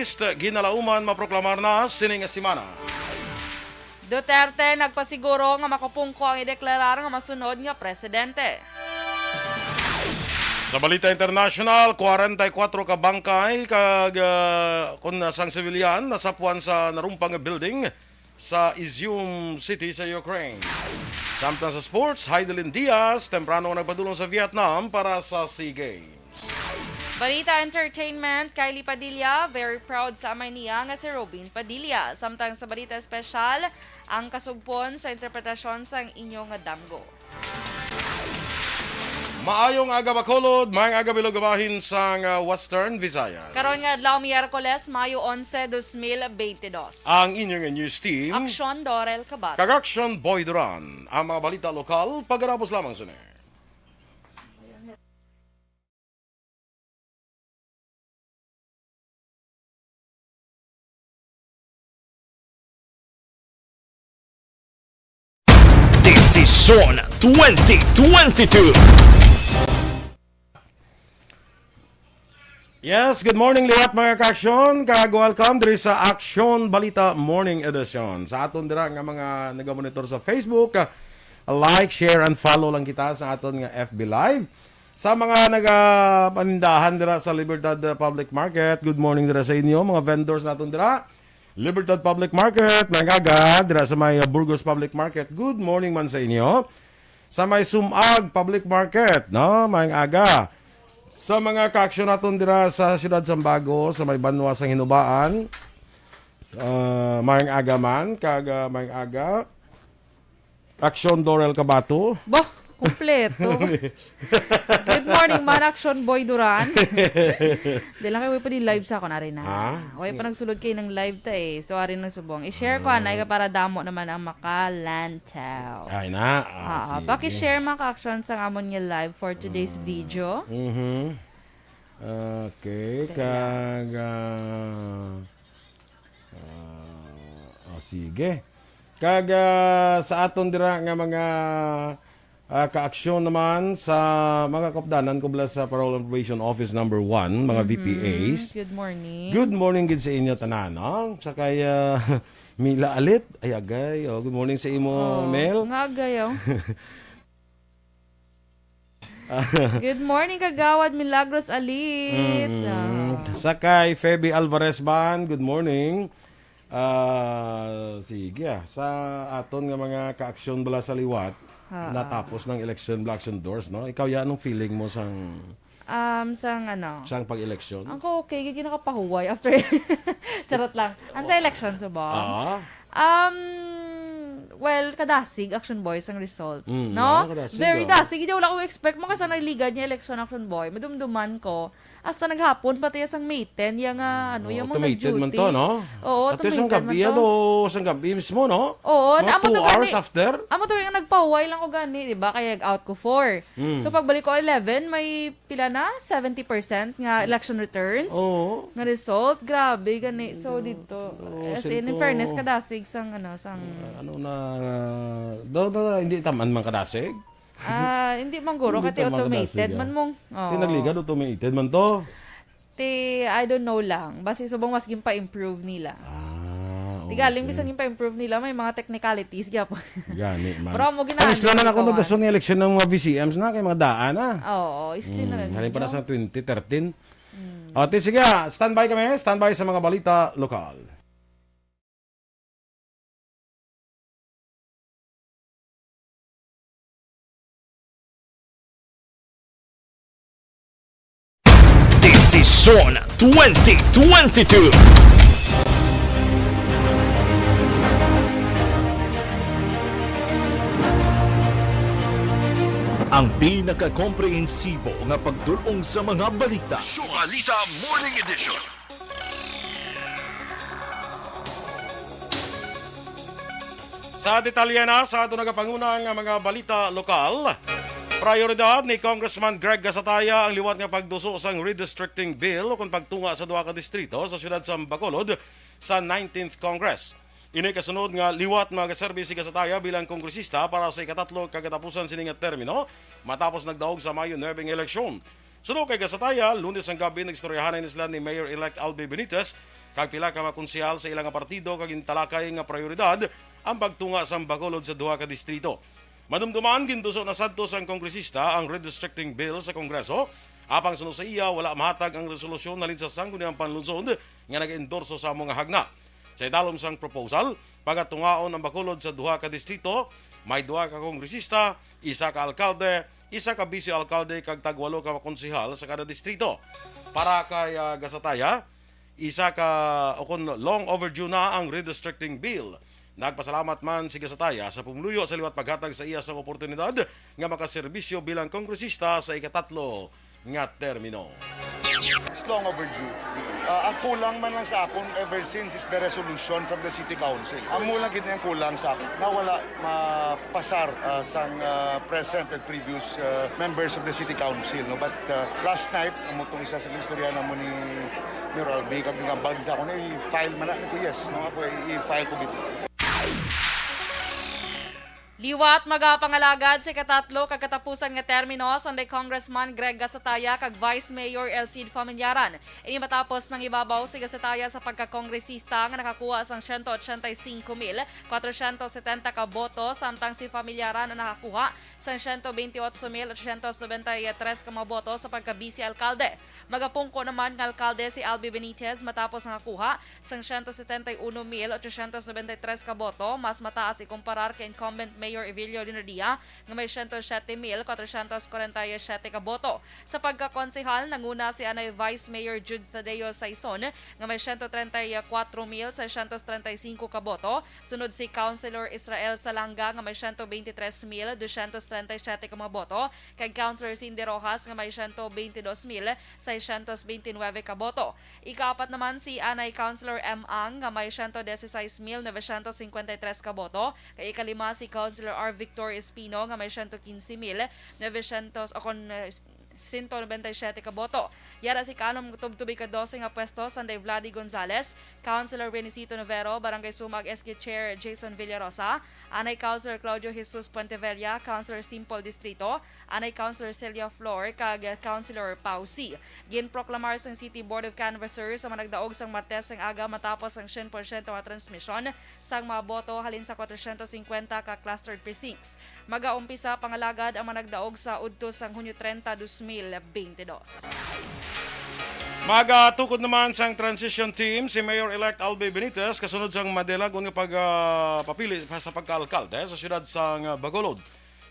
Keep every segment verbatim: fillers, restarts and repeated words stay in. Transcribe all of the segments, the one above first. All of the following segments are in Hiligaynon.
Ginalauman maproklamar na sini nga semana. Duterte nagpasiguro nga makapungko ang ideklarar nga masunod nga presidente. Sa balita international, kwarenta y kuwatro ka bangkay kag, ah, kun sang sibilyan nasapuan sa narumpang nga building sa Izium City sa Ukraine. Samtang sa sports, Heidelin Diaz temprano nga nagpadulong sa Vietnam para sa SEA Games. Balita entertainment, Kylie Padilla, very proud sa amay niya nga si Robin Padilla. Samtang sa balita espesyal, ang kasugpon sa interpretasyon sang inyo nga damgo. Maayong aga, Bacolod, maayong aga, bilog nga bahin sang, ah, Western Visayas. Karon nga adlaw, Miyerkules, Mayo onse, dos mil beintidos. Ang inyo nga news team, Aksyon Dorel Kabat. Kag Aksyon Boy Duran. Ang mga balita lokal, pagkatapos lamang sini. Desisyon twenty twenty-two. Yes, good morning liwat, mga ka-aksyon, kag welcome diri sa Aksyon Balita Morning Edition. Sa aton dira nga mga nagamonitor sa Facebook, ah, like, share, and follow lang kita sa aton nga F B Live. Sa mga nagapanindahan dira sa Libertad, uh, Public Market, good morning dira sa inyo, mga vendors naton dira. Libertad Public Market, maayong aga, dira sa may, uh, Burgos Public Market, good morning man sa inyo. Sa may Sumag Public Market, no, maayong aga. Sa mga kaaksyon naton dira sa siyudad Sambago, sa may Banwa sang Hinubaan, uh, maayong aga man, kag, uh, maayong aga. Aksyon Dorel Kabato. Bah, kompleto. Good morning man, Action Boy Duran. Di lang kayo pwede live sa ako na rin na. Ha? Way pa nagsulod kayo ng live ta eh. So, ari na subong. I-share ko, anay, ka para damo naman ang makalantaw. Ay na. Ah, Ah, sige. Paki-share, mga ka-action, sa amon nga live for today's video. Mhm. Okay, Kaya kag, ah, ah, oh, sige. Kag, ah, sa aton dira nga mga, ah, kaaksyon naman sa mga kaupdanan, kubla sa Parole and Probation Office number one, mga Mhm. V P As. Good morning. Good morning gid sa inyo tanan, no? Sa kay, ah, Mila Alit, ay agay. Oh, good morning sa imo, Oh, Mel. Nga agay, oh. Good morning, Kagawad Milagros Alit. Mm. Ah. Sa kay Feby Alvarez man, good morning. Ah, sige, ah. Sa aton nga mga kaaksyon bala sa liwat, Ah. natapos ng election, bala action doors, no? Ikaw, ya, anong feeling mo sang Um, sang ano? sang pag-eleksyon? Ang ko, okay, gigi nakapahuway after. Charot lang. Ang sa election, subong? Ah. Um, well, kadasig, Action Boys, ang result. Mm, No? ah, kadasig, Very oh. dasig. Hindi, wala ko expect. Makasa nagligad niya election, Action Boy. Madumduman ko. Hasta naghapon, pati sang May ten, yung, ah, ano, Oh, yung mga automated man nag-duty. to, no? Oo, At yung sang automated gabi, man to. ano, sang gabi mismo, no? Oo, Mga amo to two gani. hours after? Amo to yung nagpahuway lang ko gani, di ba? Kaya out ko four. Mm. So, pagbalik ko eleven, may pila na? Seventy percent nga election returns? Oo. Nga result? Grabe, gani. So, dito. Oo, As in, in sirko. fairness, kadasig sang, ano, sang Uh, ano na, do, do, hindi taman man kadasig? Ah, hindi man guro, Hindi kati taman kadasig, kati automated ah. man mong, Ti oo. nagligad, automated man to. Ti, I don't know lang. Basi subong mas gimpa-improve nila. Ah, Ti galing okay. bisan gimpa-improve nila, may mga technicalities gyapon. Gani man. Pero amo gina-, Ang isla na lang ginawa. kung nagdason nga eleksyon ng mga V C Ms na, kay mga daan na. Oo, isli na Hmm, lang halin pa na ninyo. sa twenty thirteen. Hmm. O, ti, sige, ah, standby kami. Standby sa mga balita lokal. Desisyon twenty twenty-two. Ang pinakakomprehensibo nga pagdul-ong sa mga balita. Balita Morning Edition. Sa detalye na sa ato nagapanguna nga mga balita lokal, prioridad ni Congressman Greg Gasataya ang liwat nga pagduso sang redistricting bill ukon pagtunga sa duha ka distrito sa siyudad sa Bacolod sa nineteenth Congress. Ini kasunod nga liwat magaserbi si Gasataya bilang kongresista para sa ikatatlo ka katapusan sini nga termino matapos nagdaog sa Mayo nuebe nga eleksyon. Suno kay Gasataya, Lunes ang gabi nagistoryahanay na sila ni Mayor-elect Albi Benitez kag pila ka mga konsehal sa ila nga partido kag gintalakay nga prioridad ang pagtunga sang Bacolod sa duha ka distrito. Madumduman, gintuso na sadto sang kongresista ang redistricting bill sa Kongreso, apang suno sa iya, wala mahatag ang resolusyon halin sa Sangguniang Panlungsod nga nag-endorso sa amo nga hagna. Sa idalom sang proposal, pagatungaon ang Bacolod sa duha ka distrito, may duha ka kongresista, isa ka alkalde, isa ka vice alkalde kag tagwalo ka konsehal sa kada distrito. Para kay ah, Gasataya, isa ka o kon long overdue na ang redistricting bill. Nagpasalamat man si Gasataya sa pumuluyo sa liwat paghatag sa iya sang oportunidad nga makaserbisyo bilang kongresista sa ikatatlo nga termino. It's long overdue. Ah, ang kulang man lang sa akon ever since is the resolution from the city council. Amo lang gid ang kulang sa akon. Nawala mapasar ah, sang ah, present and previous ah, members of the city council, no? But ah, last night, amo tong isa sa istorya namo ni Mayor Albi, kag nagambag sa akon, i-file man na ko, yes, no? Ako, i-file ko gid. Liwat magapangalagad sa ikatatlo kag katapusan nga termino sanday Congressman Greg Gasataya kag Vice Mayor Elcid Familiaran. Ini matapos nangibabaw si Gasataya sa pagkakongresista nga nakakuha sang siyento ochenta y cinco mil kwatrosyentos setenta ka boto, samtang si Familiaran ang nakakuha sang siyento bentiocho mil ochosyentos nobenta y tres ka mga boto sa pagka-vice alkalde. Magapungko naman nga alkalde si Albi Benitez matapos nakakuha sang siyento setenta y uno mil ochosyentos nobenta y tres ka boto, mas mataas ikumparar kay incumbent Mayor Evilio Dinadia nga may siyento siyete mil kwatrosyentos kwarenta y siyete ka boto. Sa pagkakonsehal, nanguna si anay Vice Mayor Jude Tadeo Saison nga may siyento treinta y cuatro mil seiscientos treinta y cinco ka boto, sunod si Councilor Israel Salanga nga may siyento beintitres mil dosyentos treinta y siyete ka mga boto, kag Councilor Cindy Rojas nga may siyento beintidos mil seiscientos beintinuebe ka boto. Ikaapat naman si anay Councilor M Ang nga may siyento dieciséis mil novecientos cincuenta y tres ka boto, kag ikalima si Councilor R Victor Espino nga may siyento quince mil novecientos o kon eh, siyento nobenta y siyete ka boto. Yara si kanom tubtub ika-dose nga pwesto sanday Vladi Gonzales, Councilor Renisito Novero, Barangay Sumag S K Chair Jason Villarosa, anay Councilor Claudio Jesus Puentevella, Councilor Simple Distrito, anay Councilor Celia Flor, kag Councilor Pau C. Ginproklamar sang City Board of Canvassers ang managdaog sang Martes sang aga matapos ang syen porsyento nga transmisyon sang mga boto halin sa kwatrosyentos singkwenta ka clustered precincts. Magaumpisa pangalagad ang managdaog sa udto sang Hunyo treinta, dos mil beintidos. Magatukod naman sang transition team si Mayor-elect Albi Benitez kasunod sang madelagon nga pagpapili sa pagkaalkalde sa siyudad sang Bacolod.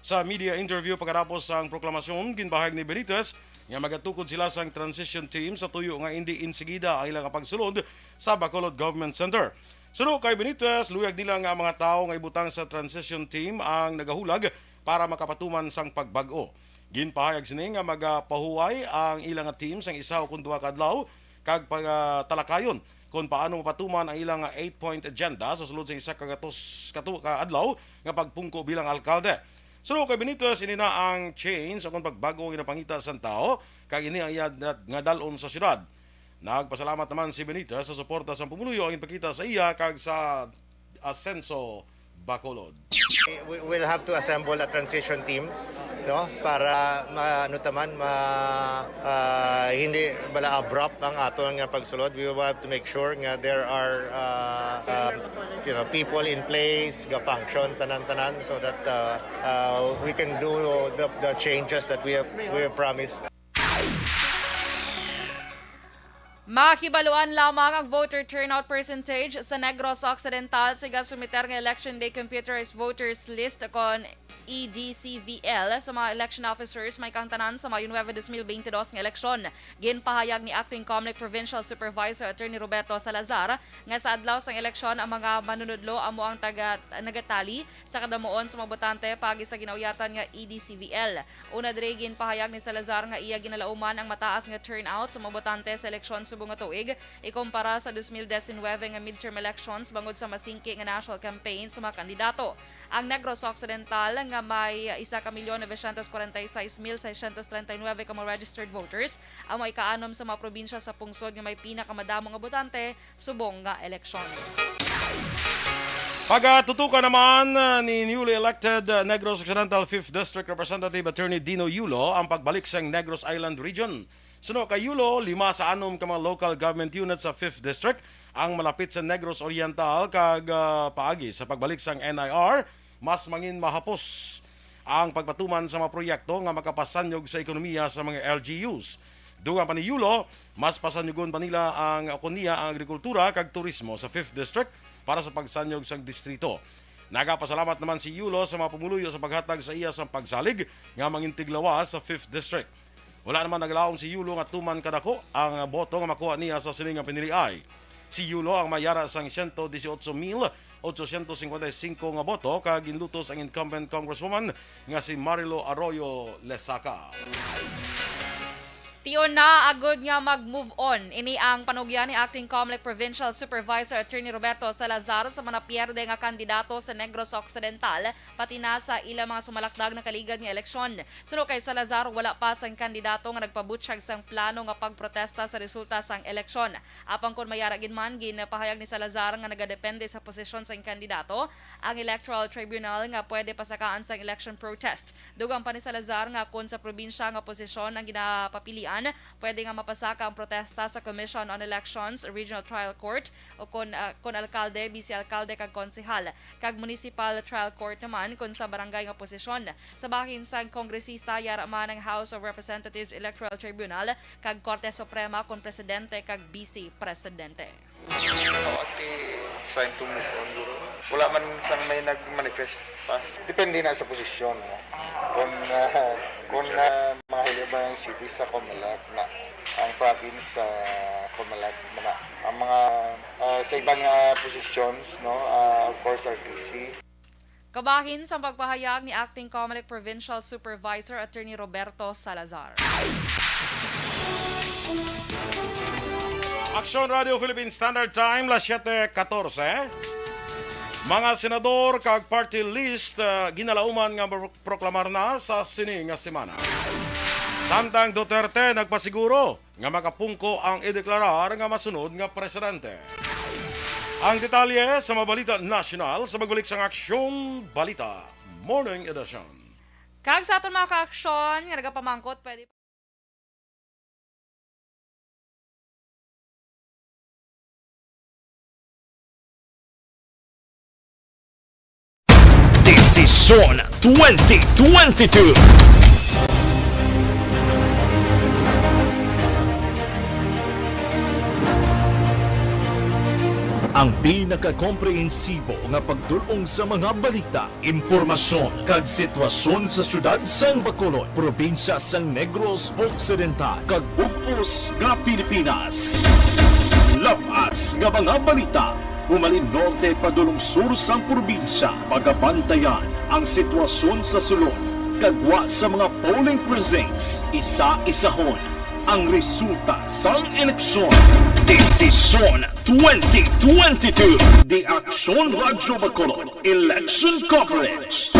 Sa media interview pagkatapos sang proklamasyon, ginpahayag ni Benitez nga magatukod sila sang transition team sa tuyo nga indi insigida ang ilang pagsulod sa Bacolod Government Center. Suno kay Benitez, luyag nila nga ang mga tawo nga ibutang sa transition team ang nagahulag para makapatuman sang pagbag-o. Ginpahayag sini nga magapahuway ang ila nga team sang isa ukon duha ka adlaw kag pagatalakayon kon paano mapatuman ang ila nga eight-point agenda sa sulod sa isa ka gatos ka tu- ka adlaw nga pagpungko bilang alkalde. Suno kay Benitez, ini na ang change ukon pagbag-o nga ginapangita sang tawo kag ini ang iya nga dal-on sa siyudad. Nagpasalamat naman si Benitez sa suporta sang pumuluyo ang ginpakita sa iya kag sa Asenso Bacolod. We will have to assemble a transition team, no, para ma, ano taman ma, ah, hindi bala abrupt ang aton nga pagsulod. We will have to make sure nga there are, ah, ah, you know, people in place, ga function tanan-tanan, so that, ah, ah, we can do the, the changes that we have, we have promised. Makibaluan lamang ang voter turnout percentage sa Negros Occidental sa gasumiter nga Election Day Computerized Voters List kon E D C V L sa mga election officers may kang tanan sa Mayo nuebe, dos mil beintidos nga eleksyon. Ginpahayag ni Acting Comelec Provincial Supervisor Attorney Roberto Salazar nga sa adlaw sang eleksyon ang mga manunudlo amo ang taga nagatali sa kadamuon sa mga botante paagi sa ginauyatan nga E D C V L. Una diri, ginpahayag ni Salazar nga iya ginalauman ang mataas nga turnout sa mga botante sa eleksyon subong nga tuig ikumpara sa dos mil diecinuebe nga midterm elections bangod sa masingki nga national campaign sa mga kandidato. Ang Negros Occidental, nga may isa ka milyon novecientos kwarenta y seis mil seiscientos treinta y nuebe ka mga registered voters, amo ikaanom sa mga probinsya sa pungsod nga may pinakamadamo nga botante subong nga eleksyon. Pagatutukan naman uh, ni newly elected uh, Negros Occidental fifth District Representative Attorney Dino Yulo ang pagbalik sang Negros Island Region. Suno kay Yulo, lima sa anom ka mga local government units sa fifth District ang malapit sa Negros Oriental kag, ah, paagi sa pagbalik sang N I R, mas mangin mahapos ang pagpatuman sa mga proyekto nga makapasanyog sa ekonomiya sa mga L G Us. Dugang pa ni Yulo, mas pasanyugon pa nila ang, o kon niya, ang agrikultura kag turismo sa Fifth District para sa pagsanyog sang distrito. Nagapasalamat naman si Yulo sa mga pumuluyo sa paghatag sa iya sang pagsalig nga mangintiglawas sa Fifth District. Wala naman naglaom si Yulo nga tuman kadako ang boto nga makuha niya sa sini nga piniliay. Si Yulo ang may yara sang siyento disiotso mil otsosyentos singkwenta y singko nga boto kag ginlutos ang incumbent congresswoman nga si Marilo Arroyo Lesaca. Tion na agud nga mag-move on. Ini ang panugyan ni Acting Comelec Provincial Supervisor Attorney Roberto Salazar sa mga napierde nga kandidato sa Negros Occidental, pati na sa ilang mga sumalakdag na kaligad nga eleksyon. Suno kay Salazar, wala pa sang kandidato nga nagpabutyag sang plano nga pagprotesta sa resulta sang eleksyon. Apang kon mayara gid man, ginpahayag ni Salazar nga nagadepende sa posisyon sang kandidato ang Electoral Tribunal nga pwede pasakaan sang election protest. Dugang pa ni Salazar nga kon sa probinsya nga posisyon ang ginapapilian, pwede nga mapasaka ang protesta sa Commission on Elections, Regional Trial Court, o kon, ah, kon alkalde, bise alkalde, kag konsehal, kag municipal trial court naman kon sa barangay nga posisyon. Sa bahin sang kongresista, yara man ang House of Representatives Electoral Tribunal kag Korte Suprema kon presidente kag bise presidente. Ako, ati, trying to move on, guro. Wala man sang may nag-manifest pa. Depende na sa posisyon, no? Kung, ah, kung, ah, mga higher barangay city sa Comelec na, ang province sa Comelec na, ang mga, ah, sa iban nga positions, no, ah, of course, R T C. Kabahin sang pagpahayag ni Acting Comelec Provincial Supervisor Attorney Roberto Salazar. Aksyon Radio Philippine Standard Time, las siete catorce. Mga senador kag party list, ah, ginalauman nga pro-, proklamar na sa sini nga semana. Samtang Duterte nagpasiguro nga makapungko ang ideklarar nga masunod nga presidente. Ang detalye sa mga balita nasyonal sa pagbalik sang Aksyon Balita Morning Edition. Kag sa aton mga kaaksyon nga nagapamangkot, pwede Desisyon twenty twenty-two. Ang pinakakomprehensibo nga pagdul-ong sa mga balita, impormasyon, kag sitwasyon sa siyudad sang Bacolod, probinsya sang Negros Occidental, kag bug-os nga Pilipinas. Lab-as nga mga balita, humalin norte padulong sur sang probinsya, pagabantayan ang sitwasyon sa sulod, kag gwa sa mga polling precincts, isa-isahon ang resulta sang eleksyon. Desisyon twenty twenty-two. The Aksyon Radyo Bacolod Election Coverage.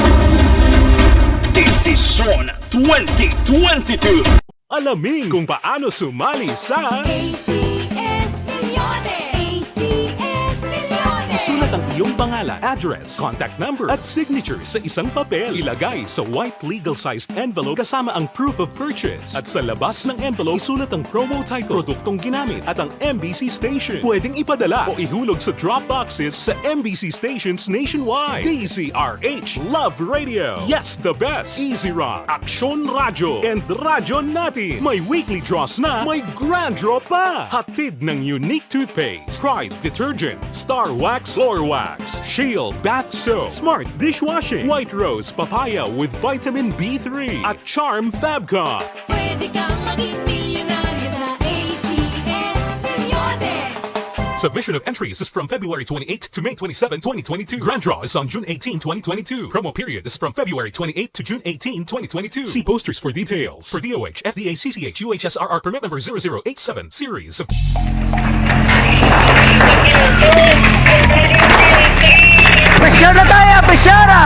Desisyon twenty twenty-two. Alamin kung paano sumali sa A C S Millones. A C S Millones. Isulat ang iyong pangalan, address, contact number, at signature sa isang papel. Ilagay sa white legal-sized envelope kasama ang proof of purchase. At sa labas ng envelope, isulat ang promo title, produktong ginamit, at ang M B C station. Pwedeng ipadala o ihulog sa drop boxes sa M B C stations nationwide. D Z R H, Love Radio, Yes the Best, Easy Rock, Aksyon Radyo, and Radyo Natin. May weekly draws na, may grand draw pa. Hatid ng Unique Toothpaste, Pride Detergent, Star Wax Floor Wax, Shield Bath Soap, Smart Dishwashing, White Rose Papaya with Vitamin B three, at Charm Fab Cup. Pwede kang maging milyonaryo sa A C S Millones. Submission of entries is from February twenty-eight to May twenty-seven, twenty twenty-two. Grand draw is on June eighteen, twenty twenty-two. Promo period is from February twenty-eight to June eighteen, twenty twenty-two. See posters for details. For D O H, F D A, C C H, U H S R R permit number zero zero eight seven, series of Pressure na tayo, pressure na!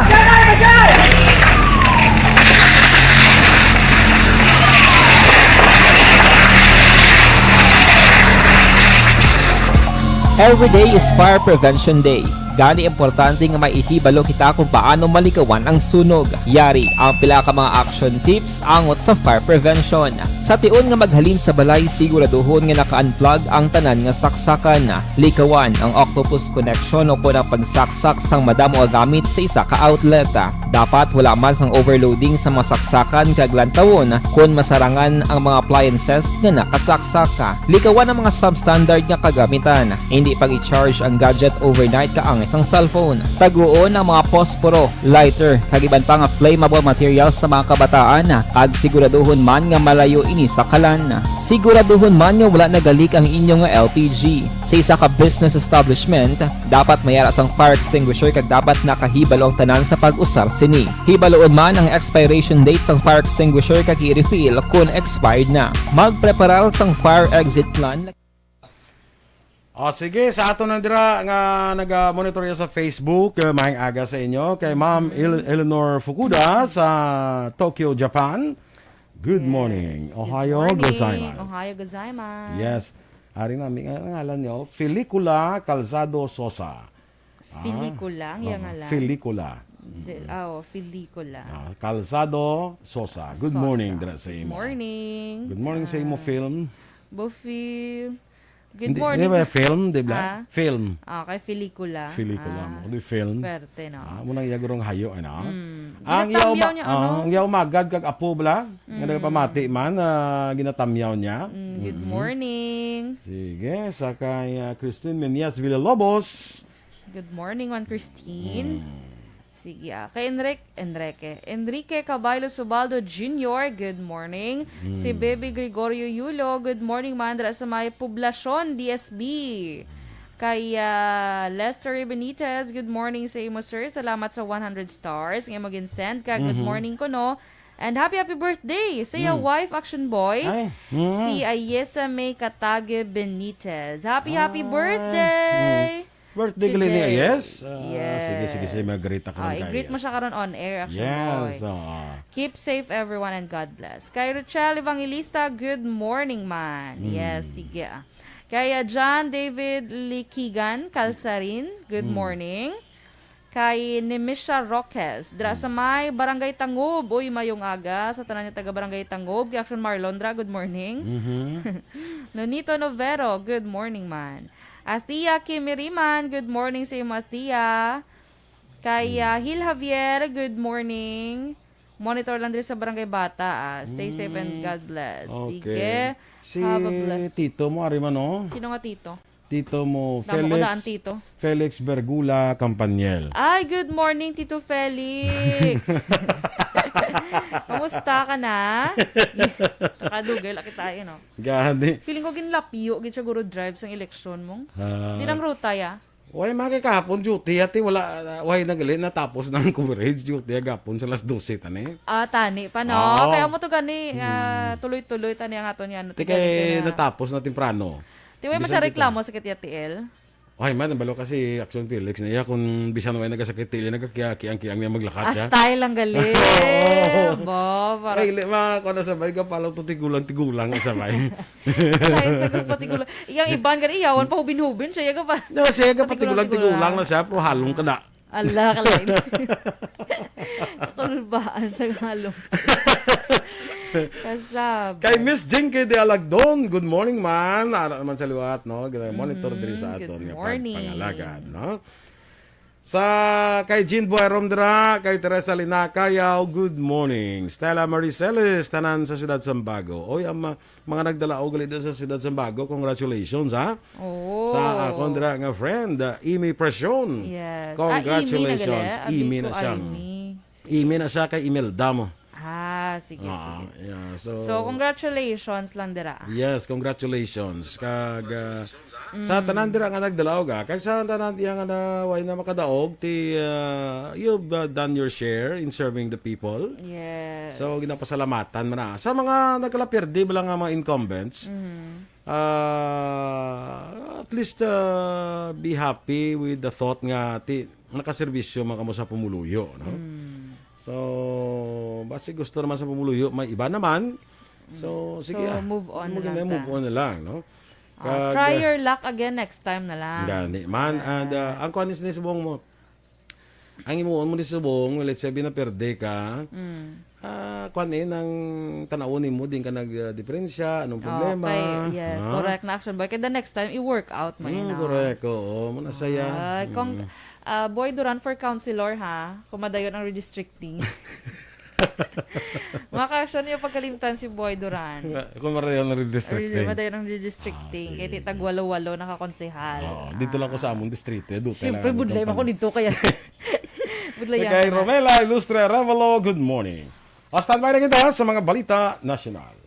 Every day is Fire Prevention Day. Gani, importante nga maihibalo kita kung paano malikawan ang sunog. Yari ang pila ka mga action tips angot sa fire prevention. Sa tion nga maghalin sa balay, siguraduhon nga naka-unplug ang tanan nga saksakan. Likawan ang octopus connection o kon ang pagsaksak sang madamo nga gamit sa isa ka outlet. Dapat wala man sang overloading sa mga saksakan kag lantawon kon masarangan ang mga appliances nga nakasaksak. Likawan ang mga substandard nga kagamitan. Hindi pag-i-charge ang gadget overnight kaangay sang cellphone. Taguon ang mga posporo, lighter, kag iban pa nga flammable materials sa mga kabataan, kag siguraduhon man nga malayo ini sa kalan. Siguraduhon man nga wala nagalik ang inyo nga L P G. Sa isa ka business establishment, dapat may ara sang fire extinguisher kag dapat nakahibalo ang tanan sa pag-usar sini. Hibaluon man ang expiration date sang fire extinguisher kag i-refill kon expired na. Magpreparar sang fire exit plan. O, sige, sa ato na dira nga naga-monitor ya sa Facebook, eh, maayong aga sa inyo. Kay Ma'am El- Eleanor Fukuda sa Tokyo, Japan. Good morning. Yes, good Ohayo morning. Gozaimasu. Ohayo gozaimasu. Yes. Ari na, may nga-, ngalan niyo, Felicula Calzado Sosa. Ah, Felicula, ang oo, iya ngalan. Felicula. De- ah, oh, Felicula. Ah, Calzado Sosa. Good Sosa. Morning, dira sa Good imo. Morning. Good morning sa imo, Ah, film. Buffy. Good Hindi, morning. Di ba film, di ba? Ah. Film. Ah, kay Felicula. Felicula Ah, mo. Di film. Perte, no? Ah, mo nang iya gurong hayo, ano? Mm. Ang iya Ginatamyaw uma-, niya, ah, ano? Ang iya umagad kag apo, bala? Nga Mm. nagapamati man, ah, ginatamyaw niya. Mm, good Mm-mm. Morning. Sige, sa kay, ah, Christine Menias Villalobos. Good morning, Juan Christine. Mm. Sige, ah, kay Enric-, Enrique. Enrique Caballo Subaldo Junior, good morning. Si Mm. Baby Gregorio Yulo, good morning, mandra sa may Poblacion, D S B. Kay, ah, Lester Benitez, good morning sa imo, sir. Salamat sa one hundred stars nga imo ginsend. Ka, good Mhm. morning kuno. And happy, happy birthday sa iya Mm. wife, Action Boy, Ay, mm. si Ayesa May Katage Benitez. Happy, happy Ay, birthday mm. Birthday gali niya, today. Yes. Ah, Yes. sige, sige, sige, mag-greet ako Ah, lang i-greet kayo. Mo siya karon on air, Action Yes, Boy. Oo. Keep safe, everyone, and God bless. Kay Rochelle Evangelista, good morning, man. Mm. Yes, sige, ah. Kay, ah, John David Likigan Calsarin, good Mm. morning. Kay Nimisha Roques, dira sa Mm. may Barangay Tangub. Uy, mayong aga sa tanan nga taga Barangay Tangub. Kay Action Marlon, dira, good morning. Mhm. Nonito Novero, good morning, man. Athea Kimiriman, good morning sa imo, Athea. Kay, ah, Mm. Hil Javier, good morning. Monitor lang diri sa Barangay Bata, ah. Stay safe and Mm. God bless. Okay. Sige. Si Have a bless. Tito mo, ari man, no? Sino nga tito? Tito mo, Damo ko Felix, daan, tito. Felix Bergula Campaniel. Ay, good morning, Tito Felix. Kumusta ka na? Nakadugay lang kita, eh, no? Gani. Feeling ko ginlapyo gid siguro drive sang eleksyon mo. Ah. Di nang ruta, ya? Way, mga kay kahapon, duty, ati, wala, way, nagali, natapos na ang coverage, duty, agapon sa alas dose, tani. Ah, tani pa, no? Oo. Kaya mo to gani, ah, Hmm. tuloy-tuloy, tani, ang ato niya, ano, Ti tigaling kay ka na. Natapos na temprano. Ti way Bisan man siya kita. Reklamo sa kay Tia T L? Ay, man, ang balo kasi Action Felix na iya, kung bisan way nagasakit, tili, nagkakiang-kiang niya maglakat Ah, siya. Style ang gali. Oo. Ba, para Ay, li-, ma, kung ano sabay, kapalaw to tigulang-tigulang ang sabay. Tayo sa grupo, tigulang. Iyang iban gani, iyawan pa, hubin-hubin siya, yaga pa. No, siya, yaga pa, Patigulang-tigulang. Tigulang-tigulang na siya, pero halong ka na. Ala, kalay. Kulbaan sa halong. Kasab. Kay Miss Jinky de Alagdon, good morning, man. Ara naman sa liwat, no? Gina-monitor Mhm, diri sa good aton nga morning. Pagpangalagad, no? Sa kay Jean Boy Romdra, kay Teresa Linacayaw, good morning. Stella Marie Celis, tanan sa Siyudad Sambago. Oy, ang ma-, mga nagdalaog gali sa Siyudad Sambago, congratulations, ha? Oo. Sa akon dira nga friend, uh, Imi Precion. Yes. Ah, Imi na gali. Congratulations. Abi Imi ko, na siya. Imi. Imi na siya kay Imelda mo. Ah, sige, Ah, sige. Yeah, so, So, congratulations lang dira. Yes, congratulations. Kag, uh, sa Mm. tanan dira nga nagdalaog, ah, kay sa tanan diya nga na, way na makadaog, ti, uh, you've, uh, done your share in serving the people. Yes. So, ginapasalamatan mo na. Sa mga nagkalapirdi ba lang nga mga incumbents, Mhm. Ah, at least, ah, be happy with the thought nga ti-, nakaserbisyo man kamo sa pumuluyo, no? Mm. So, basi gusto naman sa pumuluyo, may iba naman. So, Mm. sige, So, ah. move on Move na lang move ta. On na lang, no? Ah, Kag, try ah, your luck again next time na lang. Gani man. And, ah, Correct. ang kuan is ni subong mo. Ang imuon mo ni subong, let's say, binaperde ka. Mm. Ah, kuan eh, nang tanawon nimo, din ka nag, ah, diferensya, anong problema? Okay, yes, Ha? correct na action. But the next time, i-work out mo Mm, yun, ah. correct, oo. Muna saya. Ah, kung, Mm. ah, Boy Duran for councilor, ha? Kung madayon ang redistricting. Makasya niyo pagkalimtan si Boy Duran. Nga, kung marayon ang redistricting. Madayon ang redistricting. Ah, Kay sige. ti tagwalo-walo nakakonsehal. Oo, dito lang ko sa Ah. among distrito, eh, dutay lang Siyempre, ang budlay man ko tampal. dito, kaya budlayan Kay ka na. Romela Ilustre Arevalo, good morning. O, standby na kita sa mga balita nasyonal.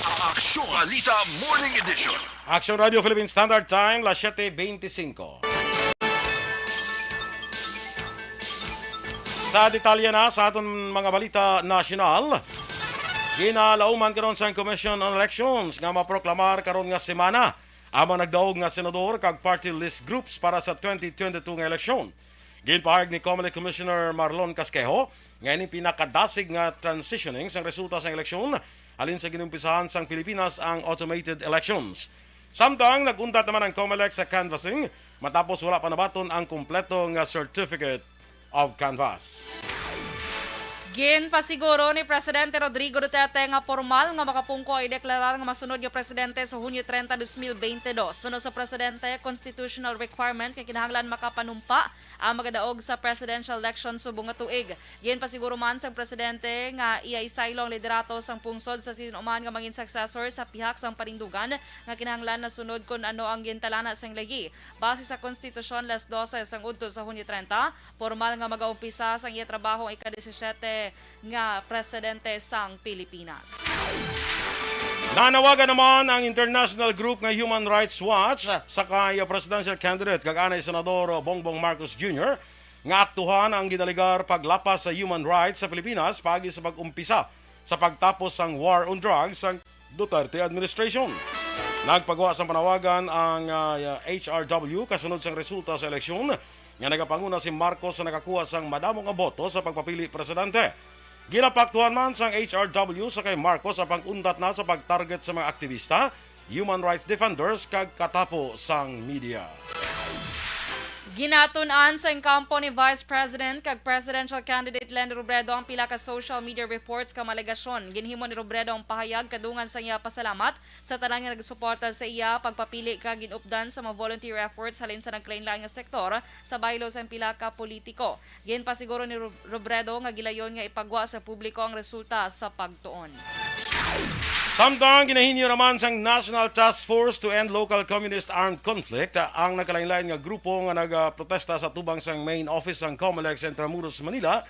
Aksyon Balita Morning Edition. Action Radio Philippine Standard Time, las siete veinticinco. Sa detalye na sa aton mga balita nasyonal, ginalauman karon sang Commission on Elections nga maproklamar karon nga semana ang mga nagdaog nga senador kag party list groups para sa twenty twenty-two nga eleksyon. Ginpahayag ni Comelec Commissioner Marlon Casquejo nga ini pinakadasig nga transitioning sang resulta sang eleksyon halin sa ginumpisahan sang Pilipinas ang automated elections. Samtang nag-untat naman ang Comelec sa canvassing matapos wala pa nabaton ang kompleto nga certificate of canvass. Ginpasiguro ni Presidente Rodrigo Duterte nga pormal nga makapungko ang ideklarar nga masunod nga presidente sa Hunyo treinta, dos mil bente dos. Suno sa presidente, constitutional requirement nga kinahanglan makapanumpa ang magadaog sa presidential election subong nga tuig. Ginpasiguro man sang presidente nga iya isaylo ang liderato sang pungsod sa sinuman nga mangin successor sa pihak sang panindugan nga kinahanglan nasunod kon ano ang gintalana sang legi. Base sa konstitusyon, las dose sang udto sa Hunyo treinta, pormal nga magaumpisa sang iya trabaho ang ika-disisiete nga presidente sang Pilipinas. Nanawagan naman ang international group nga Human Rights Watch sa kay presidential candidate kag anay Senador Bongbong Marcos Junior nga aktuhan ang ginaligar paglapas sa human rights sa Pilipinas paagi sa pag-umpisa sa pagtapos sang war on drugs sang Duterte administration. Nagpagwa sang panawagan ang, ah, H R W kasunod sang resulta sa eleksyon nga nagapanguna si Marcos sa nakakuha sang madamo nga boto sa pagpapili presidente. Ginapaaktuhan man sang H R W sa kay Marcos ang pag-untat na sa pag-target sa mga aktivista, human rights defenders, kag katapo sang media. Ginatun-an sang kampo ni Vice President kag Presidential Candidate Leni Robredo ang pila ka social media reports kag mga alegasyon. Ginhimo ni Robredo ang pahayag kadungan sa iya pasalamat sa tanan nga nagsuporta sa iya pagpapili kag ginupdan sa mga volunteer efforts halin sa nagkalainlain nga sektor sa baylo sang pila ka politiko. Ginpasiguro ni Ro-, Robredo nga gilayon nga ipagwa sa publiko ang resulta sa pagtuon. Samtang ginahinyo naman sang National Task Force to End Local Communist Armed Conflict ang nagkalainlain nga grupo nga nagaprotesta sa tubang sang main office sang Comelec sa Intramuros, Manila,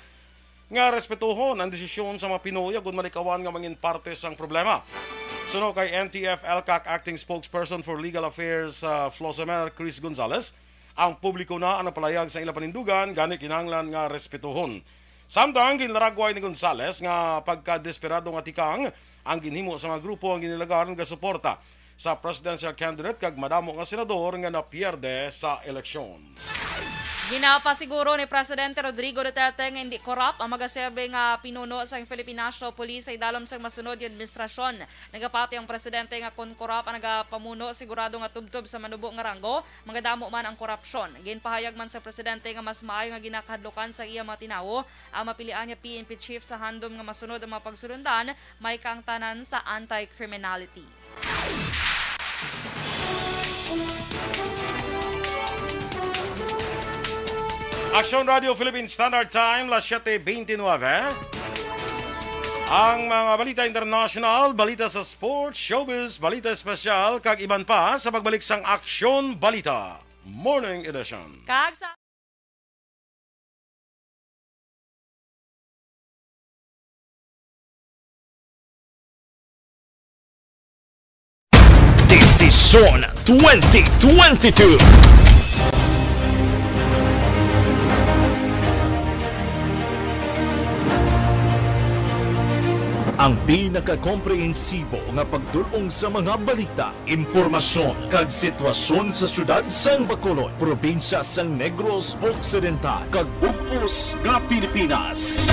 nga respetuhon ang desisyon sa mga Pinoy agud malikawan nga mangin parte sang problema. Suno kay N T F-ELCAC Acting Spokesperson for Legal Affairs, ah, Flosemer Chris Gonzales, ang publiko na ang nagpalayag sa ila panindugan, gani kinahanglan nga respetuhon. Samtang ginlaragway ni Gonzales nga pagkadesperado nga tikang ang ginhimo sa mga grupo ang ginilagar nga suporta sa presidential candidate kag madamo nga senador nga napierde sa eleksyon. Ginapasiguro ni Presidente Rodrigo Duterte nga hindi korap ang magaserbi nga pinuno sang Philippine National Police sa idalom sang masunod nga administrasyon. Nagapati ang presidente nga kon korap ang nagapamuno, sigurado nga tubtob sa manubo nga ranggo, magadamo man ang korapsyon. Ginpahayag man sa presidente nga mas maayo nga ginakahadlukan sa iya mga tinawo ang mapilian nga P N P chief sa handom nga masunod ang mga pagsulundan, may kaangtanan sa anti-criminality. Aksyon Radio Philippine Standard Time, las siete veintinueve. Ang mga balita international, balita sa sports, showbiz, balita espesyal, kag iban pa sa pagbalik sang Aksyon Balita Morning Edition. Kag sa Desisyon twenty twenty-two. Ang pinakakomprehensibo nga pagdul-ong sa mga balita, impormasyon, kag sitwasyon sa siyudad sang Bacolod, probinsya sang Negros Occidental, kag bug-os nga Pilipinas.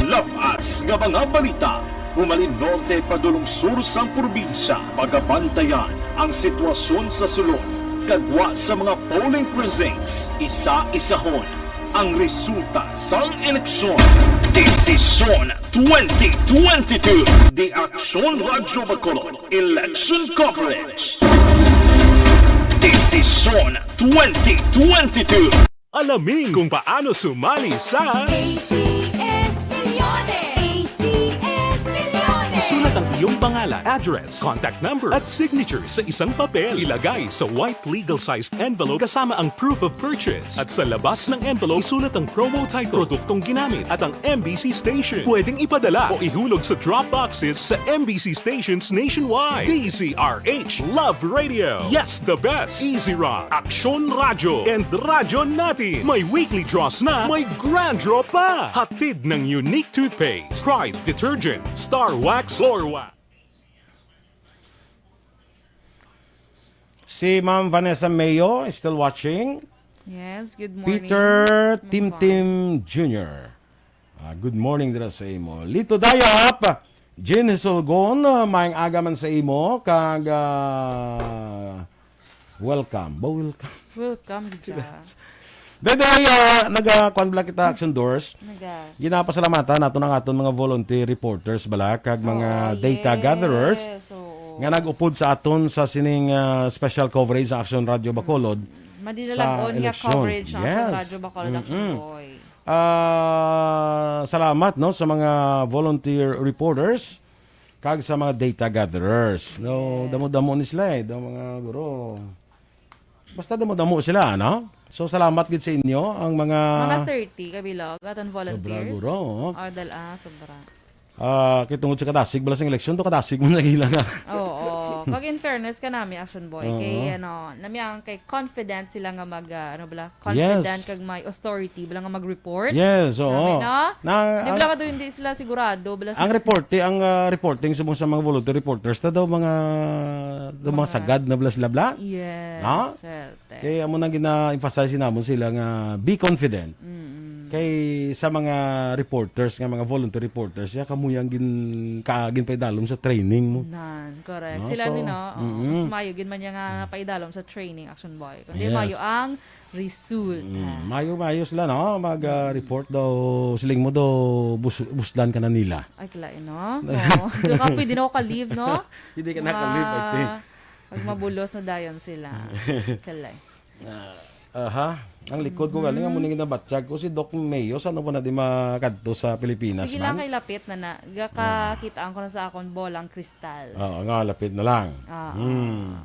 Lab-as nga mga balita, humalin norte padulong sur sang probinsya, pagabantayan ang sitwasyon sa sulod, kag gwa sa mga polling precincts, isa-isahon ang resulta sang eleksyon. Desisyon twenty twenty-two. The Aksyon Radyo Bacolod Election Coverage. Desisyon twenty twenty-two. Alamin kung paano sumali sa A C S Millones. A C S Millones. Isulat ang iyong pangalan, address, contact number, at signature sa isang papel. Ilagay sa white legal-sized envelope kasama ang proof of purchase. At sa labas ng envelope, isulat ang promo title, produktong ginamit, at ang M B C station. Pwedeng ipadala o ihulog sa drop boxes sa M B C stations nationwide. D Z R H, Love Radio. Yes, the best. Easy Rock, Aksyon Radyo, and Radyo Natin. May weekly draws na, may grand draw pa. Hatid ng Unique Toothpaste, Pride Detergent, Star Wax, Floor Wax. Si Ma'am Vanessa Mayo is still watching. Yes, good morning, Peter Ma'am Van. Timtim Junior. Ah, good morning dira sa imo. Lito Dayap, Jean Hisulgon, ah, maayong aga man sa imo, kag, ah, welcome. Ba, welcome. Welcome, Dija. By the way, ah, naga-, kuwan bala kita, Action Doors. Naga- Ginapasalamatan naton ang aton mga volunteer reporters bala, kag mga Oo, data yes. gatherers Oo. nga nag-upod sa aton sa sining, ah, special coverage sa Action Radio Bacolod Madinalag-on sa nga eleksyon. Coverage sa Action Yes. Radio Bacolod, Action Mm-mm. Boy. Ah, salamat, no, sa mga volunteer reporters kag sa mga data gatherers. No, Yes. damo-damo ni sila, eh, daw mga guro. Basta damo-damo sila, no? So, salamat gid sa inyo, ang mga Mga thirty kabilog, aton Sobra, volunteers. guro, oh. Ah, dal-, ah, sobra. Ah, kay tungod sa kadasig bala sing eleksyon, to kadasig man lagi lang, ah. Oo. Pag in fairness ka nami, Action Boy, Oo. kay, ano, nami ang kay confident sila nga mag, ah, ano bala, confident Yes. kag may authority bala nga mag-report. Yes, oo. Nami, no? Na, Di ang, bala ka doon, hindi sila sigurado, bala ang sa reporti-, ang, ah, reporting sa mga, sa mga volunteer reporters, ta daw mga, daw mga Mga sagad na bala sila, bala? Yes, No? healthy. Kaya amo nang gina-emphasize namon sila nga be confident. Mm-mm. Kay sa mga reporters, nga mga volunteer reporters, ya kamo yang gin-, ka-, ginpaidalom sa training mo. Nan, correct. No? Sila So, ni, no? Oo, mm. Mas mayo gid man niya nga paidalom sa training, Action Boy. Kundi Yes. mayo ang result. Mm, mayo-mayo sila, no? Mag, ah, Mm. report daw, siling mo daw, bus-, buslan ka na nila. Ay, kalain, no? Oo. Di ka, pwede na ako ka-leave, no? Hindi ka na ka-leave, I think. Mga, magmabulos na dayon sila. Kalay. Ah, aha. Ang likod ko galing, amo Mm. ning nabatyag ko, si Doc Mayo, sa ano po na di makadto sa Pilipinas Sige lang, man? Kay lapit na na. Gakakitaan ko na sa akon bolang kristal. Oo, nga, lapit na lang. Oo. Hmm.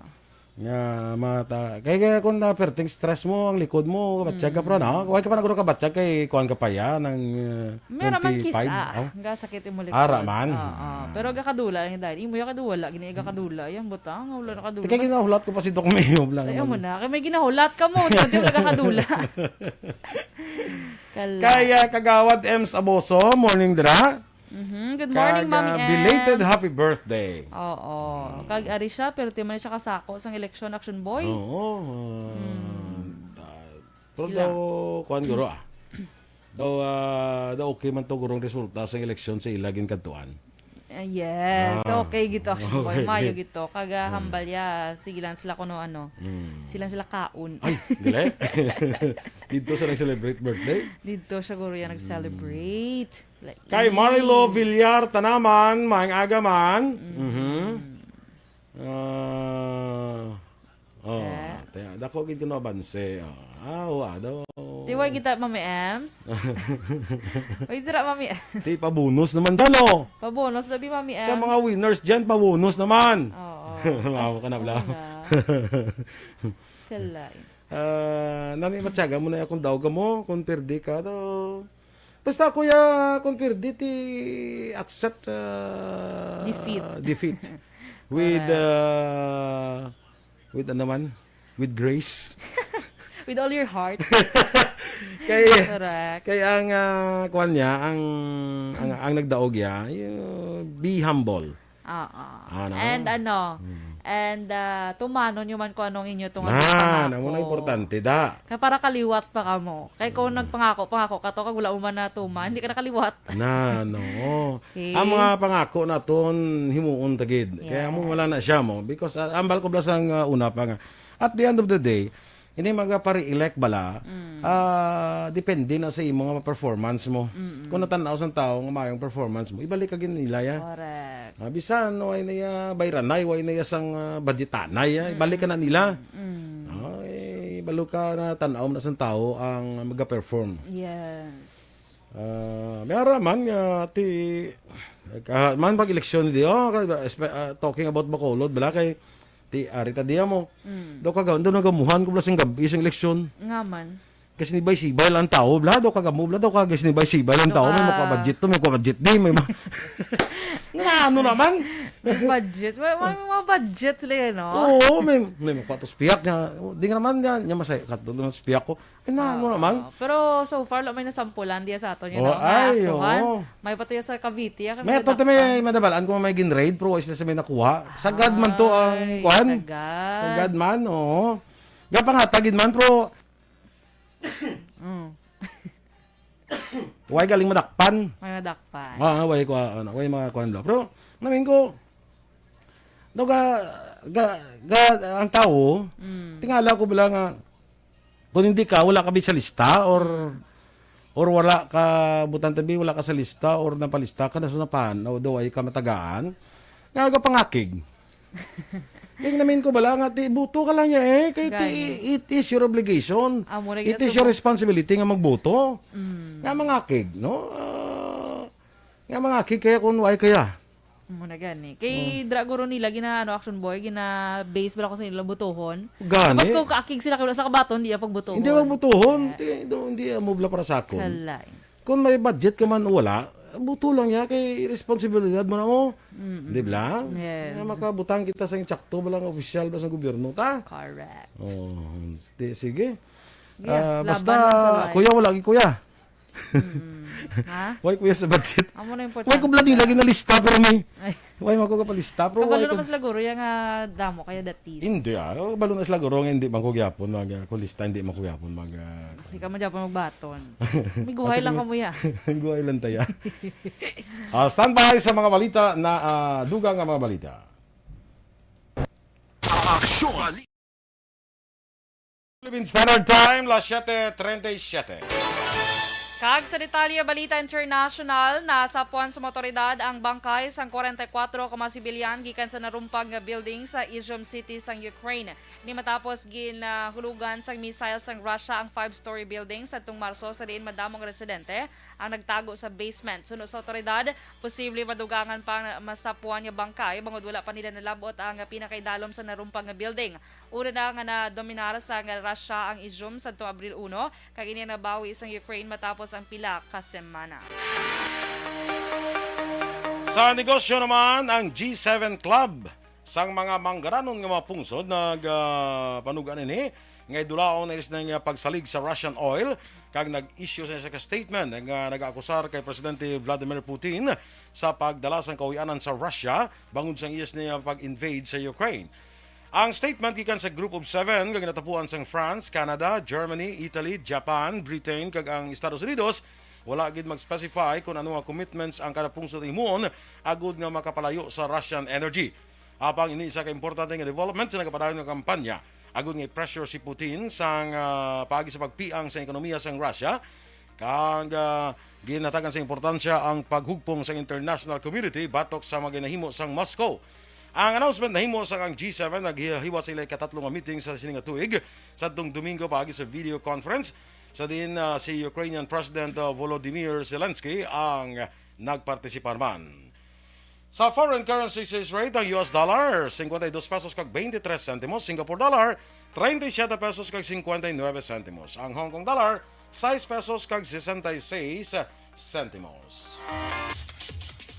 Nga, mata-, kay, kay kung na perting stress mo, ang likod mo, kabatyag ka, pro, no? Mm. Huwag ka pa nagkabatyag kay kuwan ka pa yan, ng, uh, Meron man twenty-five, kisa. Oh. Nga sakit imo likod. Ara man. Oo. Hmm. Pero gakadula lang dahil. Imo yung kadula, gini gakadula. Yung butang, wala na kadula. Tika, ginahulat ko pa si Doc Mayo lang Tayo naman. Mo na. Kay may ginahulat ka mo. Di ba, di wala gakadula? Kala. Kay, ah, Kagawad Ems Aboso, morning, dra. Mhm. Good morning, Kag, Mami ah, belated Ems. Happy birthday. Oo. Kag ari siya, pero di man siya kasako sang eleksyon, Action Boy. Oo, ah, Hmm. ah, pero Sila. Daw, kuwan, guro, ah. Daw, ah, daw okay man to, gurong resulta sa eleksyon sa ila ginkadtuan. Ah, yes. Ah. Okay, gito, Action Boy. Okay. Mayo gito. Kag, ah, Hmm. hambal ya, sige lang sila kuno, ano. Hmm. Sila sila kaon. Ay, dili. Dito sa nag-celebrate birthday? Dito siya, guro, yan, Hmm. nag-celebrate. Like, Kay Marilo eh. Villar Tanaman, maayong aga man. Mm. Mhm. Ah, oh, Eh. Te, dako gid kuno abanse. Oh. Ah, wa daw. Ti, wa kita, Mami Ems? Wa dira, Mami Ems? Ti, pabonus naman dyan, oh. Pabonus, labi, Mami Ems. Sa mga winners dyan, pabonus naman. Oo. Wow, ka na, bla. Wala. Kalay. Ah, nami matyaga mo na akong daw ka mo, kung perdi ka daw. Basta, kuya, kung perdi, ti accept, ah, Defeat. defeat. With, Correct. ah, with ano man? With grace. With all your heart. Kay, Correct. kay ang, ah, kuwan niya, ang, ang, ang nagdaog niya, you be humble. Oo. Ano? And ano, Hmm. and, ah, tumano nyo man kung anong inyo tungod Na, pangako. Amo na importante, da. Kaya para kaliwat pa kamo. Kaya kung Hmm. nagpangako, pangako ka to, kag wala mo man natuman, hindi ka nakaliwat. Na, no. Okay. Ang mga pangako naton, himuon ta gid. Kaya mo wala na Yes. siya mo. Because, ah, ambal ko bala sang, ah, una pa nga. At the end of the day, hindi magpa-re-elect bala, Mm. ah, depende na sa imo nga performance mo. Mm-mm. Kung natan-aw sang tao nga maayong performance mo, ibalik ka gid nila, ya. Correct. Ah, bisan, way na ya bayranay, way na ya sang, ah, budgetanay, ya, Mm. ibalik ka na nila. Mm. Ah, eh, balo ka na tan-aw na sang tao ang mag-perform. Yes. Ah, may ara man nga ti, ah, man pag eleksyon di, oh, kay, espe-, ah, talking about Bacolod, bala kay ti ari ta diya mo. Mm. Daw kagaw, daw nagamuhan ko bala sing gab-i sing eleksyon. Nga man. Kasi ni bay sibay lang tao, bala, daw kagamo, bala, daw kagas ni bay sibay lang Daw tao, may ka- maka-budget to, may maka-budget di, may ma-, na ano naman? May budget. May, may mga budget sila yan, no? Oo, may, may makatos piyak nga. Di nga naman nga, nga masaya ka to, mas piyak ko. Ay, na, ano Oo. naman? Pero so far, lo, may nasampulan diya sa aton, you Oh, know, nga ay, aktuhan. Oo. May patuya sa Cavite, ah, May kami pati may nadakpan. Madabalaan kung may gin-raid, pero wala sila sa may nakuha. Sagad man to ang Ay, kuwan. Sagad. Sagad man, oo. Gapangatagid man, pero Mm. Way galing madakpan. May madakpan. Ah, way ko, ano, way mga kuwan daw. Pero, namin ko, no, ga, ga, ga, ang tao, Mm. tingala ko bala nga, kung hindi ka, wala ka sa lista, or, Mm. or wala ka, butang tabi, wala ka sa lista, or napalista ka, na so napan, o do ay ka matagaan, nga, gapangakig. Kaya namin ko bala nga, ti, buto ka lang niya eh. Kaya ti, Gani. It is your obligation. Amo na It gid is sa your mo- responsibility nga magbuto. Mm. Nga mangakig, no? Ah, nga mangakig kaya kung why kaya. Amo na gani. Kay Oh. dra guro nila gina, ano, Action Boy, gina-base bala ko sa nila butuhon. Gani. Tapos kung kaakig sila, kaya wala sila kabaton, di ang pagbutuhon. Hindi ang butuhon. Eh. Hindi, hindi ang mubla para sa akon. Kalay. Kung may budget ka man o wala, buto lang ya kay responsibilidad mo na mo. Mm-mm. Di ba? Yes. Nga makabutang kita sa insakto, walang opisyal ba sa gobyerno ta? Correct. Oh, di, sige. Yeah, Ah, laban basta, lang sa life. Kuya, wala gi kuya. Mm. Ha? Why, Kuya, sa budget? Amo na Why ko bala nila ginalista, pero may... Ay. Why, man ko kapalista? Pero Kabalo why na ko... mas laguro yung nga damo kaya datis. Hindi, ah. Kabalo na sila guro nga hindi man ko gyapon mag, ah, kung lista, hindi man ko gyapon mag, ah, Hindi ka man dyan magbaton. May guhay lang kamo ya. Guhay lang taya. Ah, standby sa mga balita na, ah, dugang nga mga balita. Aksyon! Philippine Standard Time, las siete treinta y siete. Kag sa detalye, balita international, nasapuan sa mga otoridad ang bangkay sang forty-four ka mga sibilyan gikan sa narumpag nga building sa Izium City sang Ukraine. Ni matapos ginahulugan sang missile sang Russia ang five-story building sadtong Marso, sa diin madamo nga residente ang nagtago sa basement. Suno sa otoridad, posible madugangan pa ang masapuan nga bangkay bangod wala pa nila nalab-ot ang pinakaidalom sa narumpag nga building. Una na nga nadominar sang Russia ang Izium sadtong Abril uno, kag ini nabawi sang Ukraine matapos ang pila ka semana. Sa negosyo naman, ang G seven Club sang mga manggaranon nga mga pungsod nag, ah, panuga nini nga idulaon na is nga pagsalig sa Russian oil, kag nag-issue sa isa ka statement nga nag-akusar kay Presidente Vladimir Putin sa pagdala sang kahuy-anan sa Russia bangod sang iyas niya pag-invade sa Ukraine. Ang statement gikan sa Group of Seven nga ginatapuan sang France, Canada, Germany, Italy, Japan, Britain, kag ang Estados Unidos wala gid mag-specify kung ano nga commitments ang kada pungsod himuon agud nga makapalayo sa Russian energy. Apang ini isa ka importante nga development sa nagapadayon nga kampanya agud nga i-pressure si Putin sang, ah, paagi sa pagpiang sa ekonomiya sang Russia, kag, ah, ginhatagan sa importansya ang paghugpong sa international community batok sa mga ginahimo sang Moscow. Ang announcement nahimo sa ang G seven naghiwa sila ikatatlo nga meeting sa sini nga tuig sadtong Domingo paagi sa video conference, sa diin, ah, si Ukrainian President, ah, Volodymyr Zelensky ang nagpartisipar man. Sa foreign currency exchange rate, ang U S dollar, cincuenta y dos pesos kag veintitrés centimos, Singapore dollar, treinta y siete pesos kag cincuenta y nueve centimos. Ang Hong Kong dollar, sais pesos kag sesenta y seis centimos.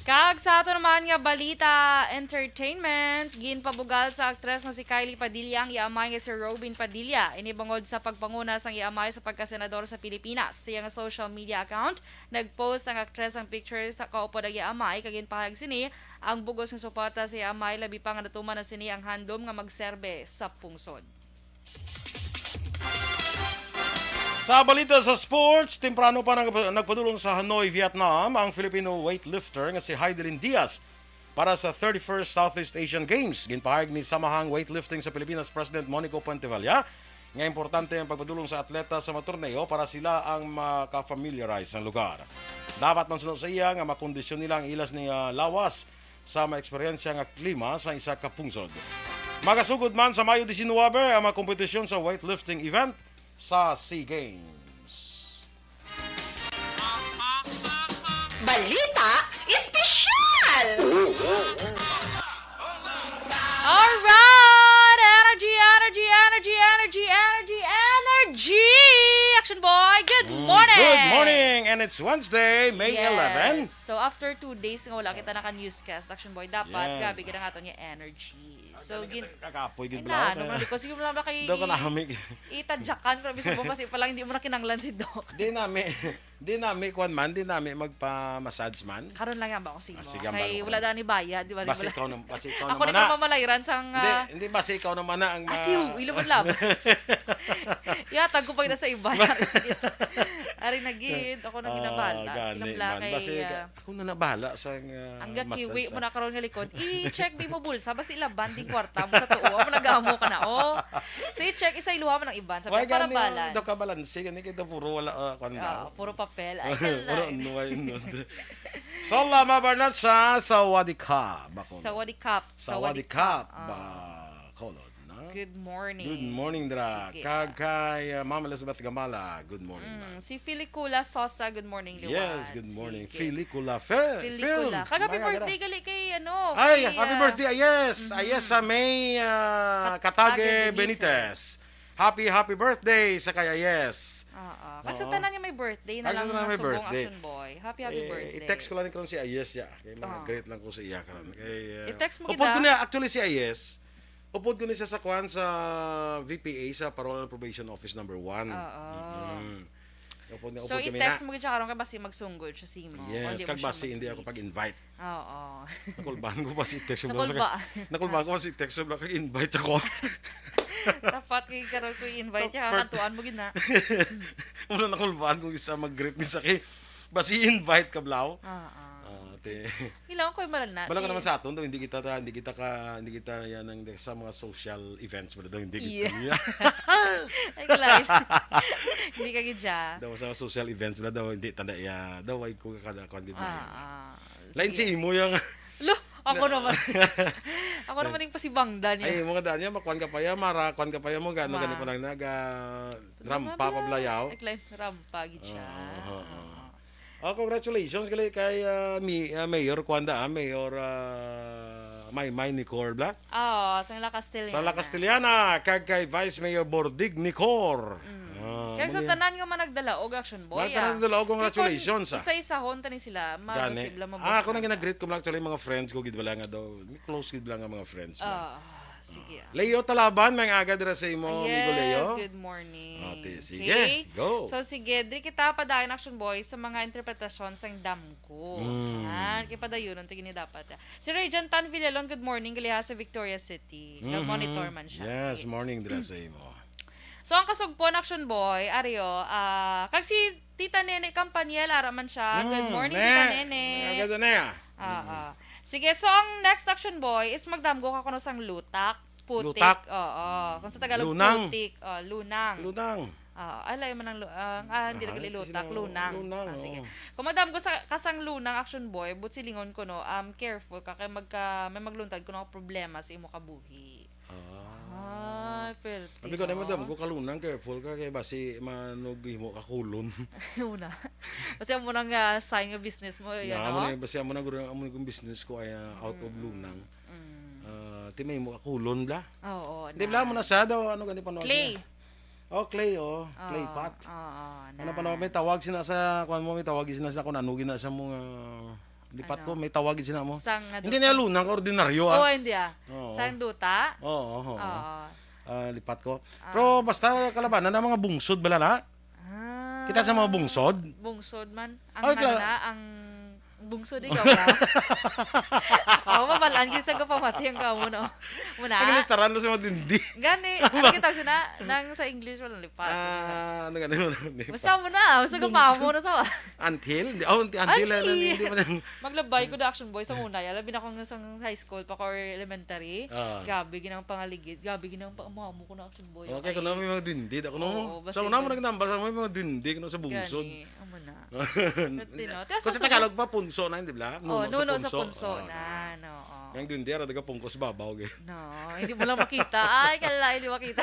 Kag sa ato naman nga balita, entertainment, ginpabugal sa aktres nga si Kylie Padilla ang iya amay nga si Robin Padilla. Ini bangod sa pagpanguna sang iya amay sa pagkasenador sa Pilipinas. Sa iya nga social media account, nag-post ang aktres ang picture sa kaupod ang iya amay, kag ginpahayag sini ang bugos nga suporta sa iya amay, labi pa nga natuman na sini ang handom nga magserbe sa pungsod. Sa balita sa sports, temprano pa nag-, nagpadulong sa Hanoi, Vietnam, ang Filipino weightlifter nga si Heidelin Diaz para sa thirty-first Southeast Asian Games. Ginpahayag ni Samahang Weightlifting sa Pilipinas President Monico Puentevalla nga importante ang pagpadulong sa atleta sa mga torneo para sila ang makafamiliarize sa lugar. Dapat man suno sa iya nga makondisyon nila ang ilas ni, ah, lawas sa maeksperyensya nga klima sa isa ka pungsod. Magasugod man sa Mayo diecinuebe ang mga kompetisyon sa weightlifting event sa SEA Games. Balita Espesyal! Alright! Energy, energy, energy, energy, energy, energy! Action Boy, good morning! Good morning! And it's Wednesday, May Yes. eleven. So after two days nga wala kita naka-newscast, Action Boy, dapat Yes. grabe gid ang aton nga energy. So gin Kakapoy Ay gid na, bala no, ako. man, because yung lang kay Daw ko nahami. Itadyakan, pero bisa mo, mas ipalang hindi mo na kinanglan si Doc. Di nami, di nami, kuwan man, di nami magpa-massage man. Karon lang yan ba kung sino? Ah, sige, ang Kay balo wala ko. dani bayad, di ba? Basi Wala. ikaw na, basi ikaw Ako naman rin na. Mamalayran sang... Hindi, ah, hindi, basi ikaw naman na ang ma- Atiw, ilo mo lab. Yatag ko pa yun sa iba. Ari na gid, ako nang Ah, ginabala. gani Sige lang bala man. kay... Basi ah, ako na nabala sa, ah, Ang gakiwi massage mo sa- na karon nga likod. I-check di mo bulsa, basi labanding kwarta mo sa tuo. Amo nagamo ka na, oh. So i-check, isa iluha mo ng iban. Sabi, Why para gani balance. Daw ka balanse, gani kita puro wala, ah, kwan Ah, na. Puro papel. Ay, Puro kalay. nuway nun. Salama Bernard sa Sawadee Cup. Bako. Sawadee Cup. Sawadee Cup. Ah. Ba, Colon, no? Good morning. Good morning, Dra. Sige. Kag kay, ah, Ma'am Elizabeth Gamala, good morning, ma'am. Mm, si Filicula Sosa, good morning, Liwan. Yes, good morning. Sige. Filicula. Fe- Filicula. Phil, Kag happy maya ka na. Birthday gali kay, ano, Ay, kay, happy ah, birthday, ah, yes. mhm. Ah, yes, sa May, ah, Kat- Katage Katage Benitez. Benitez. Happy, happy birthday sa kay Ayes. Oo. Kag sa Oo. tanan nga may birthday na Kag sa lang tanan na may subong birthday. Action Boy. Happy, happy Eh, birthday. I-text ko lang karon si Ayes, ya. Kay mga Ah. great lang ko sa iya karon. Kay, uh, I-text mo upod kita. Ko niya, actually, si Ayes. Upod ko ni siya sa kwan sa V P A, sa Parole and Probation Office number one. Oo. Mm. Upod nga So, upod kami i-text na. mo gid siya karon kay basi magsunggol siya sa imo. Yes, Kung di kag mo siya basi hindi ako mag-greet. pag-invite. Oo. Nakulban ko basi i-text mo. Nakulba. Nakulban ko basi i-text mo kag invite ako. Dapat kay karon ko i-invite ka, Dapat. kantuan mo gid na. Wala nakulban ko isa mag-greet ni sa kay basi invite ka, blaw. Oo. Ah, te. Kailangan ko yung malala. Bala ka Eh. naman sa aton daw, hindi kita ta, hindi kita ka, hindi kita yan ang sa mga social events, bala daw, hindi kita Yeah. niya. Ay, kalain. Hindi ka gid siya. Daw sa social events, bala daw, hindi tanda iya. Daw, ay ko kada kuan gid na Ah, yan. ah. Lain Sige. si imo yung Lo, ako Na- naman. Ako naman yung pasibangdan niya. Ay, imo ka daan niya, makuan ka pa ya, mara, kuan ka pa ya mo, gano, gano Ma- pa lang naga, Ano rampa nga pa pala? blayaw. Ay, climb rampa, gid siya. Oo, oo, Oo. oo. Oh, congratulations gali kay, ah, mi-, ah, Mayor Kuanda, ah, Mayor, ah, Maymay Nicor, bla? Oo, sa La Castellana. Sa La Castellana, kag kay Vice Mayor Bordig Nicor. Mm. Ah, Kag sa mali. tanan nga managdalaog, Action Boy, Mga tanan ah. nagdalaog, Kay kun congratulations, ah. isa-isahon tani sila, Gani. mag-receive lang, Ah, ako mabasa na na. gina-greet ko lang actually mga friends ko gid wala nga daw. Close gid lang nga mga friends, bla. Ah, sige, ah. Leo Talaban, may aga dira sa imo, Ah, amigo Leo. yes, good morning. Ah, ti-, sige, Okay. go. So, sige, diri kita padayon, Action Boy, sa mga interpretasyon sang damgo. Mm. Yan, kay padayunon to gini dapat. Si Rejan Tan Villalon, good morning, gali ha sa Victoria City. Mhm. Nag-monitor man siya. Yes, Sige. morning dira sa imo. So, ang kasugpon, Action Boy, Ario, ah, kag si Tita Nene Campaniel, ara man siya. Good Mm, morning, ne. Tita Nene. Maganda na ya. Oo. Mm. Sige, so ang next, Action Boy, is magdamgo ka kuno sang lutak, putik. Lutak. Oo. Kung sa Tagalog, Lunang. putik. Oh, lunang. Lunang. Oo. Ay, layo man ang lu-, ang, ah, hindi Aha, lang gali ito lutak, sila, lunang. lunang, Ah, sige. oo. Kung magdamgo sa, ka sang lunang, Action Boy, but silingon ko, no, um, careful ka, kay magka, may magluntad kuno nga problema sa imo kabuhi. Ah. Ay, perti, Sabi ko, "Nay, no? madam, kung kalunang, careful ka, kay basi manughimo ka kulon." Una. Basi amo nang, ah, sign nga business mo, yan, Yeah, amo no? na, basi amo na, guro, amo na kung business ko ay, ah, out of Mm. lunang. Mm. Ah, ti mahimo ka kulon, bla? Oo, Hindi, na. bla, mo na sa daw, ano gani pa naman Clay. siya? Oh, clay, oh. Clay Oo, pot. oo, Ano pa na. naman, may tawag sina sa, kuwan mo, may tawag sina sa kung ano, gina sa mga lipat Ano? ko, may tawag sina mo. Sang Hindi naduksan. niya lunang, ordinaryo, ah. Oo, hindi, ah. Oo. Sang duta? Oo, oo, oo. Oo. Ah, lipat ko. Ah. Pero basta kalabanan ang mga bungsod, bala na. Ah. Kita sa mga bungsod? Bungsod man. Ang Ay, ano kla- na, ang bungsod ikaw, ah. Oh, mabalaan gyud sa kapamati ang kamo, no? Muna. Ang inistaran mo sa mga dindi. Gani, ano kita sina? Nang sa English, walang lipat. Ah, ano gani mo? Basta mo na, basta Bungsod. ka pa mo na sa Anthil? Hindi, oh, anti-, anthil, Anthil. ano, hindi man ang Maglabay ko da, Action Boy, sa una, ya, labi na kung sa high school pa ko or elementary. Ah. Grabe, ginang pangaligid. Grabe, ginang pa-, amo ko na, Action Boy. Okay, Ay. kung may mga dindi, ako no. Oo, Sa basta una mo yun. nagnambal, sa may mga dindi, kuno sa bungsod. Gani, amo na. Pwerte, no? Kaya Kasi sa Tagalog pa, punso na, di ba? Oh, Nuno sa nuno sa punso. punso Ah. na, no, oh. Ang dindi, ara, taga pungkos babaw, gay. No, hindi mo lang makita. Ay, kala, hindi makita.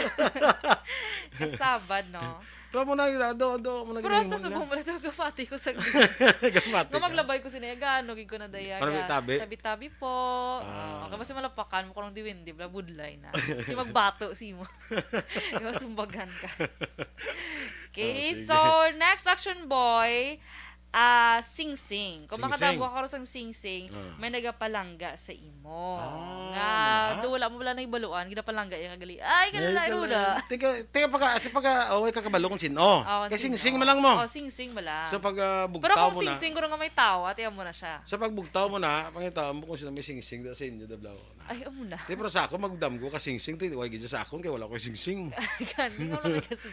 Kasabad, no? Pero mo na, do, do, mo na Pero hasta ginimo na. subong mo na daw, gapati ko sa Gapati Nga ka. maglabay ko sina, gano, gid ko na daya, Para may ga-, tabi? tabi-tabi po. Ah. Ah, kaya basta malapakan mo ko ng diwindi, bla, budlay na. Si magbato, si mo. Yung masumbagan ka. Okay, Ah, sige. so, next, Action Boy, ah, singsing. Kung Singsing. makadamgo ka karon sang singsing, Ah. may nagapalangga sa imo. Ah, Nga, nga. do wala mo wala na ibaluan, ginapalangga niya kagali. Ay, Ay, kalala, kalala. Rula. Teka, teka, pagka, ate, pagka, oh, way ka kabalo kung sino. Oh, Kay sino? singsing mo lang mo. Oh, singsing mo lang. So, pag, ah, Pero bugtaw kung mo na. singsing, guro nga may tawa, tiyan mo na siya. Sa pagbugtaw mo na, pangitaon mo kung sino may singsing, da sa inyo, da, bla. Ay, amo na. Di, pero sa ako, magdamgo ka singsing, ti, way gid sa akon, kay wala ko singsing. Gani, wala ka kasi.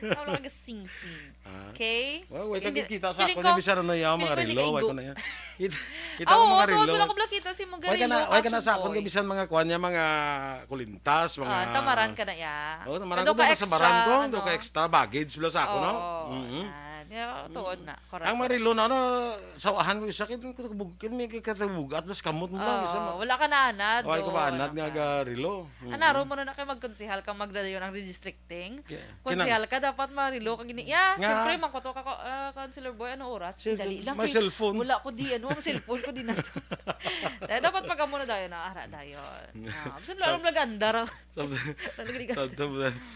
Wala ka singsing. Ah. Okay? Well, way ka Hindi, kita sa feeling akon, ko, bisan ano yung feeling mga ko hindi relo, ka way ko igo. na yan. It-, kita Ah, mo oo, mga tuod relo. wala ko bla kita si mga Way ka na, relo, way ka na Action sa akon, Boy. bisan mga kuan niya, mga kulintas, mga Ah, tamaran ka na, ya. Oo, tamaran Pero ko, ka doon sa extra, baran ko, ano? doon ka extra baggage bla sa ako, no? Oo, Mm-hmm. yan. Yeah, tuod na. Correct, Ang correct. marilo na, ano, sa uahan ko, isa, kaya ko kabug-, kaya may katabugat, mas kamot mo lang, Oo, isa ma- wala ka na anad, Wala ko do, ba wala anad nga ka. ga relo? Mm. Anaro mo na na kay magkonsehal ka, magdadayon ang redistricting. Yeah. Konsehal Kinang- ka, dapat marilo ka gini. Yeah, Nga. siyempre, mangkoto ka, ka, ah, Councilor Boy, ano oras? Si-, Dali lang, may kay cellphone. wala ko di, ano, ang cellphone ko di na to. Kaya dapat pag amo na dayon, ah, ara dayon. Ah, gusto Sa- lang maganda raw. Sa- Talaga di ka- sa-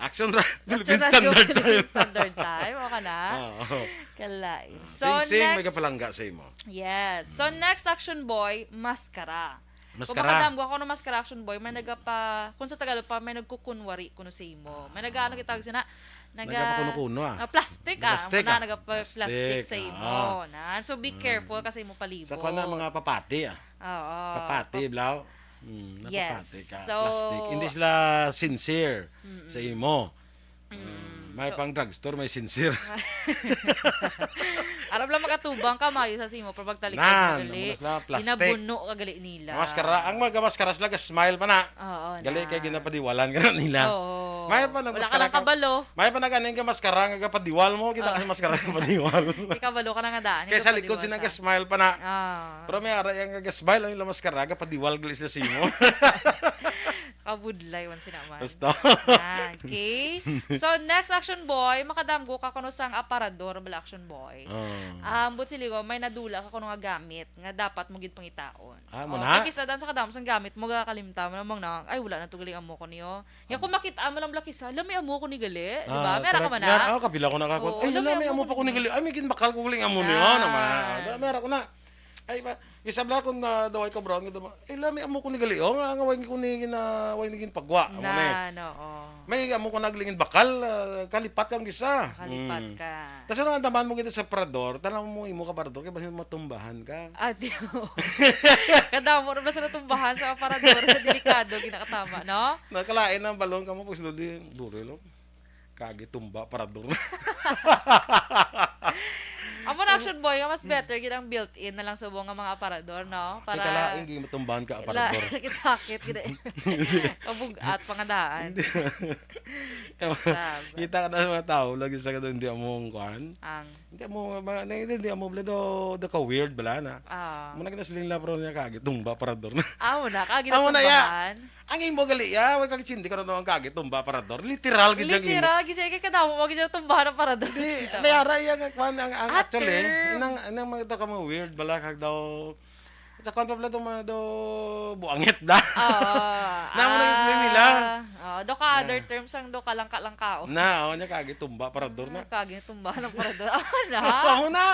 Action ra, Philippine Action ra, Standard Philippine Time. Standard Time. O ka na? Oo. Kalay. Ah, So, sing, sing, may next. kapalangga sa imo. Yes. So, Mm. next, Action Boy, maskara. Kung maskara. Makadamgo ako ng maskara, Action Boy, may nagapa, kung sa Tagalog pa, may nagkukunwari kuno sa imo. May nagaano kita sina, naga, Nagapakuno-kuno, ah. Ah, plastic, ah. Plastic, Muna, ah. Nagapa-plastic Plastic, sa imo. Oo. Nan. So, be Mm. careful kasi imo palibot. Sa kuwan na, mga papati, ah. Oo. Papati, Pap- blaw. Mm, Yes. napapati ka. So, Plastic. Hindi sila sincere sa Mm-mm. imo. Mm. Mm, may So, pang drugstore, may sincere. Aram lang makatubang ka, mayo sa simo, pero pagtalikod Nan, mo gali, munas na, plastic. Ginabuno ka gali nila. Maskara, ang mga maskara sila, ga-smile pa na. Oo, Gali na. kay ginapadiwalan ka na nila. Oo. May pa Wala ka nagmaskara lang ka. kabalo. May pa nag-aning ka maskara nga gapadiwal mo, kita Oo. ka sa maskara nga padiwal. Di kabalo ka na nga daan, Kay sa likod gapadiwal sila ka. ga-smile pa na. Ah. Pero may ara yang ga-smile ang ilang maskara, gapadiwal gali sila sa imo. Kabudlay man sina man. Basta. Ah, okay. So, next, Action Boy, makadamgo ka kuno sang aparador, bala, Action Boy. Oh. Um, but siligo, may nadula ka kuno nga gamit nga dapat mo gid pangitaon. Ah, mo Oh, na? Kay kisa dan sa kadamo sang gamit mo, gakalimta mo namang na, "Ay, wala na to, galing amo ko niyo." Ya, kung makita mo lang, bala, kisa, "Lami amo ko ni gali," di ba? Ah, May ara ka correct. man Nga, na? oh, kapila ko nakakon. Oo, "Ay, lami lami amo amo pa ko ko ni ni gali. Ay, may ginbakal ko galing amo niyo." Ah. Naman, ah, may ara ko na. Ay, ba, isa bala kung, ah, daway ka brown nga dama, "Ay, lami amo ko ni gali, oh, nga, nga way ko ni gina-, way ni ginpagwa." Amo ni. Na, no, oh. May amo ko naglingin bakal, ah, kalipat kang gisa. Kalipat Mm. ka. Tas ano, ang daman mo gid sa parador, tanaw mo imo ka parador, kay basin matumbahan ka. Ah, di, oh. Kadamo na ba sa natumbahan sa parador, sa delikado, ginakatama, no? Nakalain ang balon ka mo, pag sinudi, duro, lo. Kagi tumba, parador. Amo na, Action Boy, nga mas better gid ang built-in na lang subong nga mga aparador, no? Para Kay kalain, gid matumbahan ka, la-, aparador. sakit-sakit gid eh. Pabug-at, pangadaan. Hindi. Sab. Kita ka na sa mga tao, lagi sa kadto, hindi amo ang kuan. Ang Hindi amo, ma-, hindi, hindi amo, bala, do, do ka weird, bala, na. Ah. Muna ka na siling la, pero niya, kagi tumba, aparador na. Amo na, kagi Amo na, ya. natumbahan. Ang imo gali, ya, way kag sindi ka na ang kagi tumba, aparador. Literal gid ang imo. Literal gid siya, kay kadamo mo gid ang tumbahan ang aparador. Hindi, Kita mo? may ara iya nga kwan ang, ang Ah, actually, term. inang, inang mga daw ka mga weird, bala, kag daw, sa kwan pa pala itong mga daw buangit na. Oo. Namo na yung sila nila. Ah, oo, do ka other Ah. terms ang do ka langka-langkaon. Na, oh, niya kagi tumba, aparador na. Ah, kagi tumba ng aparador. Amo na. Amo na.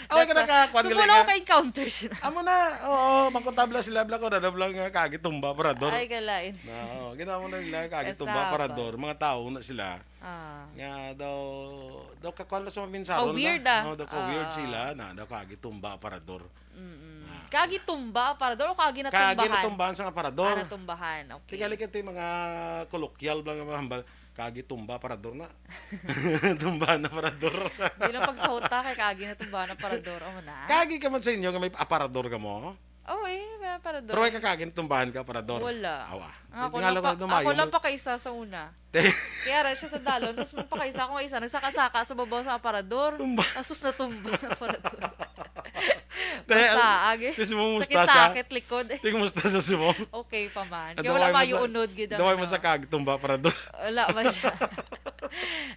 Away ka That's a, nakakuan so, gali wala nga. ko ka-encounter sila. Amo na. Oo, mangkutabla sila, bla ko, dadabla nga kagi tumba, aparador. Ay, galain. Oo, ginawa mo na nila, kagi tumba, Kasaba. aparador. Mga tao na sila. Ah. Nga daw, daw kakuan na sa mga minsaron Ka-weird, na. ah. No, daw ka-weird Ah. sila, na daw kagi tumba, aparador. Mm-mm. Ah. Kagi tumba, aparador, o kagi Kagi natumbahan? natumbahan sa aparador. Ah, natumbahan. Okay. Tingali ka ito yung mga kolokyal, bla nga mga hambal. Kagi tumba, aparador na. Tumba na, aparador. Di lang pagsahot ta kay kagi na tumba na aparador. Amo na. Kagi ka man sa inyo nga may aparador ka mo? Oh, eh, may aparador. Pero way ka kagi na tumbahan ka, aparador? Wala. Awa. Ako Tingala lang ko pa, na dumayo ako lang mo. pakaisa sa una. Te. Kaya ra siya sa dalon, tapos magpakaisa ko nga isa, nagsaka-saka sa babaw sa aparador. Tumba. Asus, natumba na aparador. Te, Basa, ang, agi. tis mo musta sa Sakit-sakit likod, eh. Tis mo musta sa sumo? Okay pa man. Ah, Kaya wala daway mo mayo sa, unod gid ang daway mo ano. sa kag tumba, aparador. Wala man siya.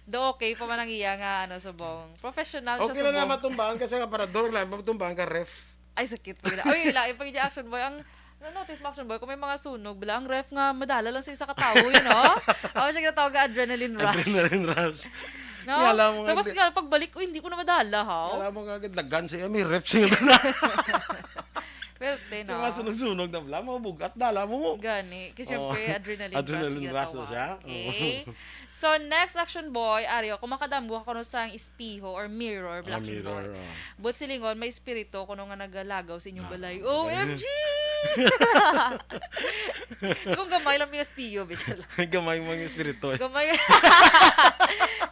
Do okay pa man ang iya nga, ano, subong. Professional siya, Okay lang nga subong. matumbahan ka sa aparador, lang matumbahan ka ref. Ay, sakit pa gid. Ay, lain pa gid yung Action Boy. Ang na-notice mo, Action Boy, kung may mga sunog, bala, ang ref nga madala lang sa isa ka tawo, yun, no? Ako siya ginatawag nga adrenaline rush. Adrenaline rush. No? Nga alam mo nga Tapos di- nga, pagbalik, "Uy, hindi ko na madala, ha?" Nga alam mo nga, gid, daghan siya, may ref siya. Perte, Sa no? mga sunog-sunog na, bala, mga bugat, dala mo mo. Gani. Kasi Oh. syempre, adrenaline rush, Adrenaline rush ginatawag. na siya. Okay. Oo. So, next, Action Boy, Ario, kung makadamgo ka kuno sang espeho or mirror, Ah, Action Boy. mirror, oh. But silingon, may espiritu kuno nga nagalagaw sa inyong Ah, balay. okay. O M G! Kung gamay lang yung espeho, bitch lang. Gamay mo yung espiritu, eh. Gamay.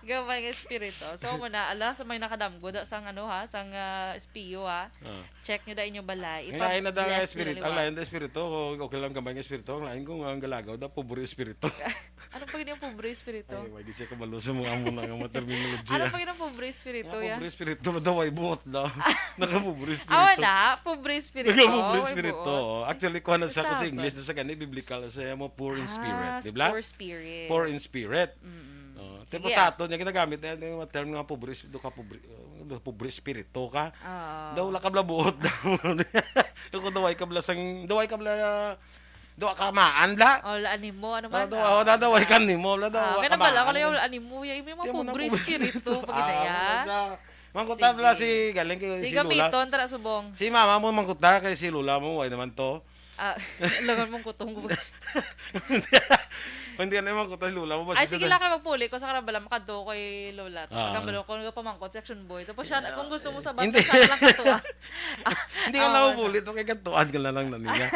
Gamay yung espiritu. So, muna, ala, sa may nakadamgo, da, sang ano, ha, sang, ah, espeho, ha. Ah. Check nyo da inyong balay. Ang lain na da nga Ipa-bless nyo espiritu, lang ang liwat. lain da espiritu, kung okay lang gamay nga espiritu, ang lain kung ang galagaw da, pobre espiritu. Ano pa gid yung pobre espiritu? Ay, why di siya kabalo sa mga amo na nga mga terminology, Ano ah. pa gid ang pobre espiritu, Nga ya? pobre espiritu, na daw ay buot daw. Nakapobre espiritu. Awa na, pobre espiritu, Nakapobre ay espiritu, buot. oh. Actually, kuha na sa, kung sa Example. English, na sa gani, biblical, sa mga poor in Ah, spirit, di ba? poor spirit. Poor in spirit. Mm-mm. Oh, Sige, tapos sa ah. ato niya ginagamit na yung term nga pobre, do ka pobre, uh, pobre espiritu ka. Oo. Daw wala ka bla buot daw. Kung daw ay ka bla sang, daw ay ka bla, daw ka maan bla. O, la animo, ano Ah, man? daw, Ah, oh, daw ay ka nimo bla, daw Ah, wala kaya ka naman lang, maan. wala animo, ya, yung mga Di mo na pobre pobre espiritu, espiritu. pag Ah, inaya. wala sa, mangkuta bla Sige. si, galing kay Sige, si Lola. gamiton, tara, subong. Si mama mo mangkuta kay si Lola mo, why naman to? Ah, langan mong kutong ko. Hindi na yung kutas, Lola mo ba? Ay, sige lang kayo magpuli ko sa karabala, makadto ko kay Lola. Ah. Pagkabalo ko, nagpamangkot si Action Boy. Tapos siya, kung gusto mo sa bata, hindi, siya lang katuwa. Hindi ka lang mapuli, to kay katuan ka na lang na niya.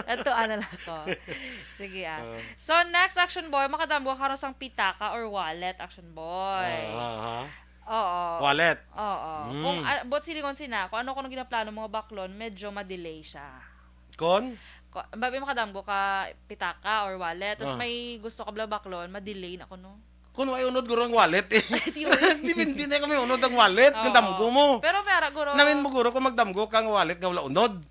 Katuan na lang ko. Sige, ah. Ah. So, next, Action Boy, makadamgo ka karon sang pitaka or wallet, Action Boy. Ah, ah, ah. Oo. Wallet. Oo. Mm. Kung, ah, but silingon sina, kung ano kuno ginaplano mga baklon, medyo ma-delay siya. Kon? Ko, babi makadamgo ka pitaka or wallet, tas, ah, may gusto ka bala baklon, ma-delay na kuno. Kung may unod guro ang wallet, eh. Di ba? Depende na kung may unod ang wallet, kung, oo, damgo mo. Pero may ara, guro. Namin mo, guro, kung magdamgo ka ang wallet nga wala unod.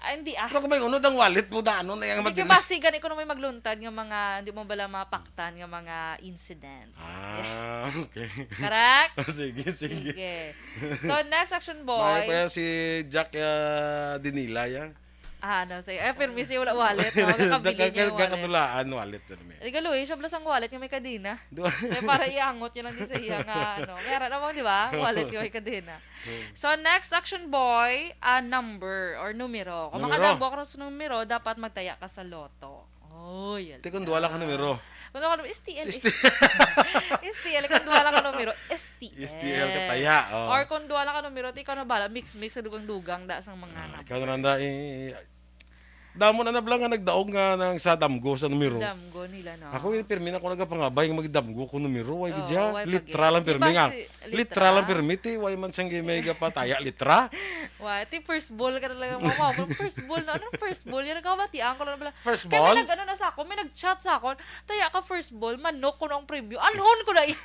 Ah, hindi, ah. Pero kung may unod ang wallet mo, daanon na yung. Hindi, kay madali. Basi gani ko nung may magluntad nga mga, hindi mo bala mapaktan nga mga incidents. Ah, okay. Correct? Sige, sige. Sige. So, next, Action Boy. May pa yan si Jack, ah, Dinila, ya. Ah, ano, sige. Eh, permi siya wala wallet, no? Kakabili niya yung wallet. Kakadulaan wallet, permi. Regalo, eh, siya pala sang wallet nga may kadena. Duwa. Eh, para iangot niya lang din sa iya nga, ano. Kaya naman, di ba? Wallet nga may kadena. Hmm. So, next, Action Boy, ah, number or numero. Kung, numero, makadamgo ka sa numero, dapat magtaya ka sa lotto. Oh, yan. Te, kung duha lang ka numero. Kung duha ka numero, S T L. S T L. S T L, kung duha lang ka numero, S T L. S T L ka taya, oh. Or kung duha lang ka numero, te, ikaw na bala, mix-mix sa dugang-dugang, da, sang mga, ah, numbers. Ikaw na lang, da, eh, damo na na bala nga nagdaog nga nang sa damgo sa numero. Sa damgo nila, no? Ako, eh, pirmi na ko nagapangabay nga magdamgo ko numero, why gid siya? Oo, why litra lang pirmi nga. Litra lang pirmi, ti, why man sang may gapataya litra? Wa, ti first ball ka talaga, mama. First ball, no? Anong first ball? Yan, nagkabatian ko lang pala. First ball? Kaya may nag-ano na sa ako, may nag-chat sa akon, "Taya ka first ball, manok ko na ang premyo." Anhon ko na iya.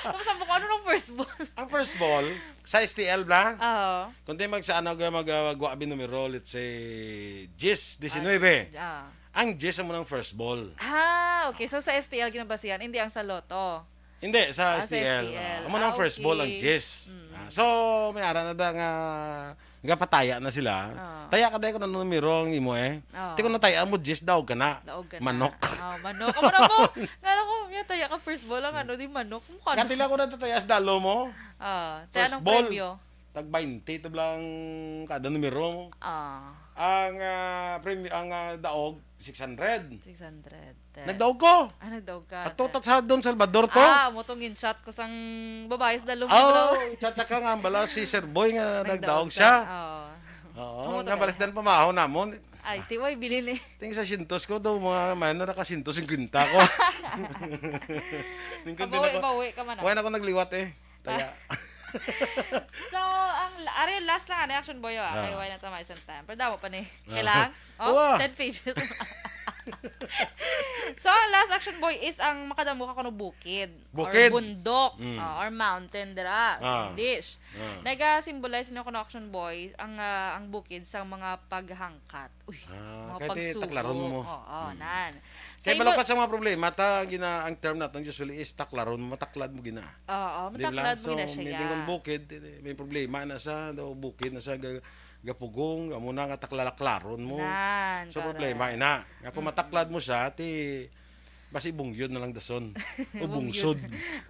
Tapos sabi ko, "Ano nang first ball?" Ang first ball, sa S T L ba? Oo. Kung di mag sa ano, mag, uh, gwa bin numero, let's say, diyes, disinuybe. Ah, ah. Ang diyes amo nang first ball. Ah, okay. So, sa S T L ginabasihan, hindi ang sa lotto. Hindi, sa, ah, sa S T L. S T L. Amo nang, ah, first ball ang, okay, diyes. Mm. Ah, so, may ara na da nga, nga pataya na sila. Ah. Taya ka dahil kung ano numero ang imo, eh. Ah. Ti kung nataya mo diyes, daog ka na. Daog ka na. Manok. Ah, manok. Amo na mo. Ngano ko, niya taya ka first ball, ang ano, di manok. Mukha na. Katila ko natataya sa dalo mo. Ah, first ball. Taya ng premyo. Tag baynte to lang kada numero. Ah. Ang, ah, premyo, ang, ah, daog, six hundred. Six hundred. Nagdaog ko. Ah, nagdaog ka. Ato, ta sa Don Salvador to. Ah, mo tong in-chat ko sang babae sa dalom, bro. Oh, i-chat ka nga, bala si Sir Boy nga nagdaog siya. Oo. Oo, amo to nga kaya. Balas dan pamahaw namon. Ay, tiway, bilin eh. Ting sa sintos ko, daw mga may na naka sintos singkwenta ko. Ningkon din ako. Bawi, bawi ka man, ah. Wala na ako nagliwat eh. Taya. So, ang la-, ari, last lang, ano, Action Boy, oh. Ah. Kay wala na tama isang time. Pero damo pa ni. Ah. Kailang? Oh, ten pages. So, ang last, Action Boy, is ang makadamo ka kuno bukid. Bukid? Or bundok. Mm. Ah, or mountain dira, sa English. Ah. Naga-symbolize na kuno, Action Boy, ang, ah, ang bukid sa mga paghangkat. Uy, ah, mga pagsugo. Taklaron mo. Oo, mm, nan. Kay sa imo, malukat sa mga problema, ta, gina, ang term naton usually is taklaron mo, mataklad mo gina. Oo, di ba? Mataklad mo gina siya. So, may tingkol bukid, may problema na sa, do, bukid na sa ga-, gapugong, amo na nga taklalaklaron mo. Nan, so, correct. Problema ina. Nga kung, mm, mataklad mo siya, ti, basi bungyod na lang dason. O bungyod. Bungsod.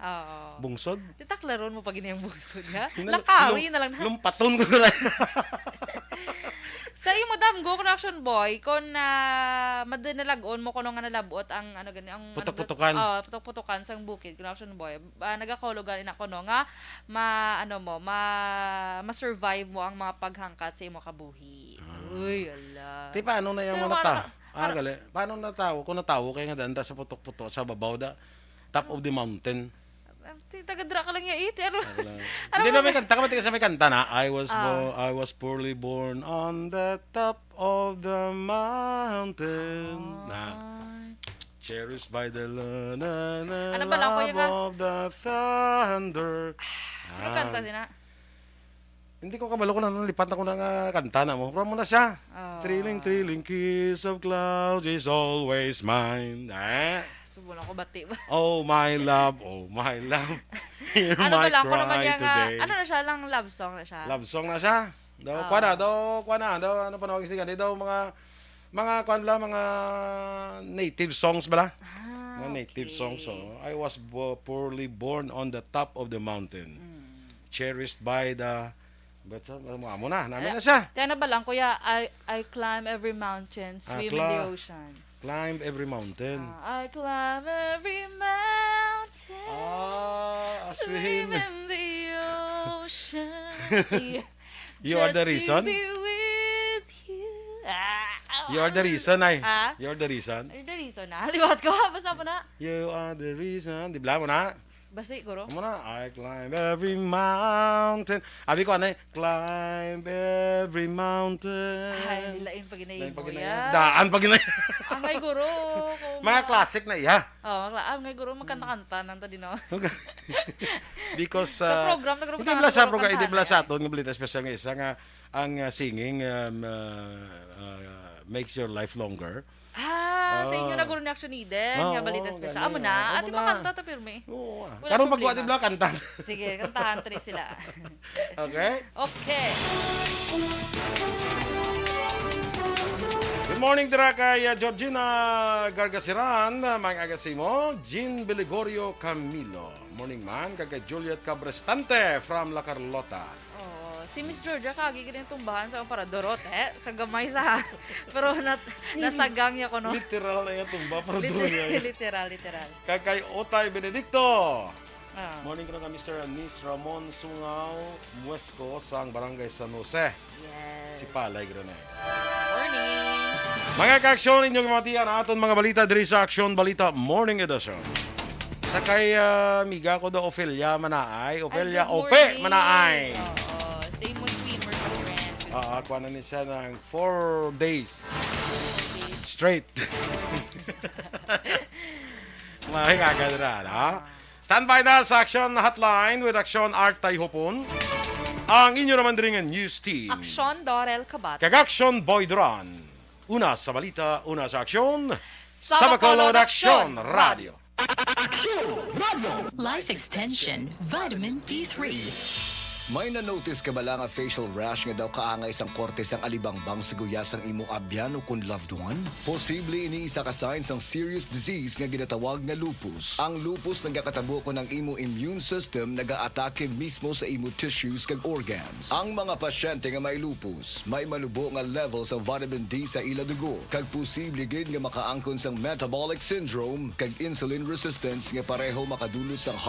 Oo. Bungsod? Ti taklaron mo pa gini ang bungsod, ha? Lakawi na lang na. Lumpaton ko na lang. Sa imo damgo, kuno, Action Boy, kung, ah, madinalagon mo kuno nga nalabot ang, ano gani, ang, ano, putok-putokan. Oh, putok-putokan sang bukid, kuno, Action Boy. Ah, nagakolo gani na kuno nga ma-, ano mo, ma-, ma-survive mo ang mga paghangkat sa imo kabuhi. Ah. Uy, ala. Ti, paano na yung mga ta-, ah, gali. Paano natawo? Kung natawo kay nga danda sa putok-putok, sa babaw da, top of the mountain. Ti, taga dira ka lang ya, eh. Ti, ano? Ano lang. Ano? Hindi na may kanta ka, matigas na may kanta na, "I was, ah, bo-, I was poorly born on the top of the mountain." Na. Ay. "Cherished by the la-, na, na, ano ba lang ko love yung, ah, of the thunder." Sino kanta sina? Hindi ko kabalo kung ano, lipat na ko na nga kanta na mo. Pero mo na siya. Oh. "Thrilling, thrilling kiss of clouds is always mine." Eh? Subo na ko, bati ba? "Oh, my love, oh, my love. Hear my cry today." Ano ba lang, kung naman niya nga, ano na siya, lang love song na siya? Love song na siya. Daw, oh, kuha na, daw, kuha na, daw, ano pa nawag siya, daw, mga, mga, kuha bala, mga native songs bala. Ah, mga native songs, okay. So, "I was bo-, poorly born on the top of the mountain. Mm. Cherished by the But sa, mo, amo na, namin na siya. Kaya na ba lang, kuya, I, I climb every mountain, Ah, swim in the cla- ocean. Climb every mountain. Ah, I climb every mountain, Ah, I swim swim. in the ocean. You are the Just to reason? be with you. Ah, You are the reason, ay. Ah? You are the reason. You're the reason, ah. Liwat ko, basta mo na. You are the reason. Di ba mo na? Basi, guro. Amo na, I climb every mountain. Abi ko, anay, climb every mountain. Ay, lain pa ginayin Lain pa mo, ginayin. ya. Daan pa ginayin. Angay, guro. Kung Mga ma- classic na, iya. Oh, mga cla-, angay, guro, magkanta-kanta nang tadi, no? Because, Sa ah, program, nagkaroon hindi ka bala sa ng program, hindi bala kanta sa na. aton nga balita special nga isa nga ang, ah, singing, um, ah, ah, makes your life longer. Ah, sa inyo Ah. na guro ni Action Eden, Ah, nga balita oo, special. gani, Amo na, ah. Amo ati na. Makanta ta pirmi. Oo, ah. Wala Karon pag problema. wadi bala, kanta. Sige, kantahan ta ni sila. Okay? Okay. Good morning, dira kay, uh, Georgina Gargasiran, uh, mga agasimo, Jean Beligorio Camilo. Morning man, kag kay Juliet Cabrestante from La Carlota. Oh, si Miss Georgia, kagi gid yung tumbahan sa Aparador, eh, sa gamay sa, pero nat-, nasagang niya ko, no? Literal na yung tumba, pero Liter-, dulo niya. literal, literal. Kag kay Otay Benedicto. Ah. Morning ko na kay Mister and Miss Ramon Sungaw Muesco sang Barangay San Jose. Yes. Si Palay Granada. Morning. Mga ka-aksyon, inyong matiyan ang aton mga balita diri sa Aksyon Balita Morning Edition. Sa kay, ah, amiga ko do, Ofelia Manaay. Ay, Ofelia good Ope morning. Manaay. Oo, same with swimmer ka friend. Ah, kuha na ni siya ng four days. Four days. Straight. Mahigaga na, ha? Standby na sa Action Hotline with Action Art Tayhopon. Ang inyo naman diri nga news team. Action Dorel Kabat. Kag Action Boy Duran. Una sa balita, una sa aksyon. Sa Bacolod Bacolod Action Action Radio. Life Extension, Vitamin D three. May na-notice ka bala nga facial rash nga daw kaangay sang korte sang alibangbang sa guyas sang imo abyan o kon loved one? Posible ini isa ka sign sang serious disease nga ginatawag nga lupus. Ang lupus nagakatabo kon ang imo immune system nagaatake mismo sa imo tissues kag organs. Ang mga pasyente nga may lupus may manubo nga level sa vitamin D sa ila dugo, kag posible gid nga makaangkon sang metabolic syndrome kag insulin resistance nga pareho makadulot sang heart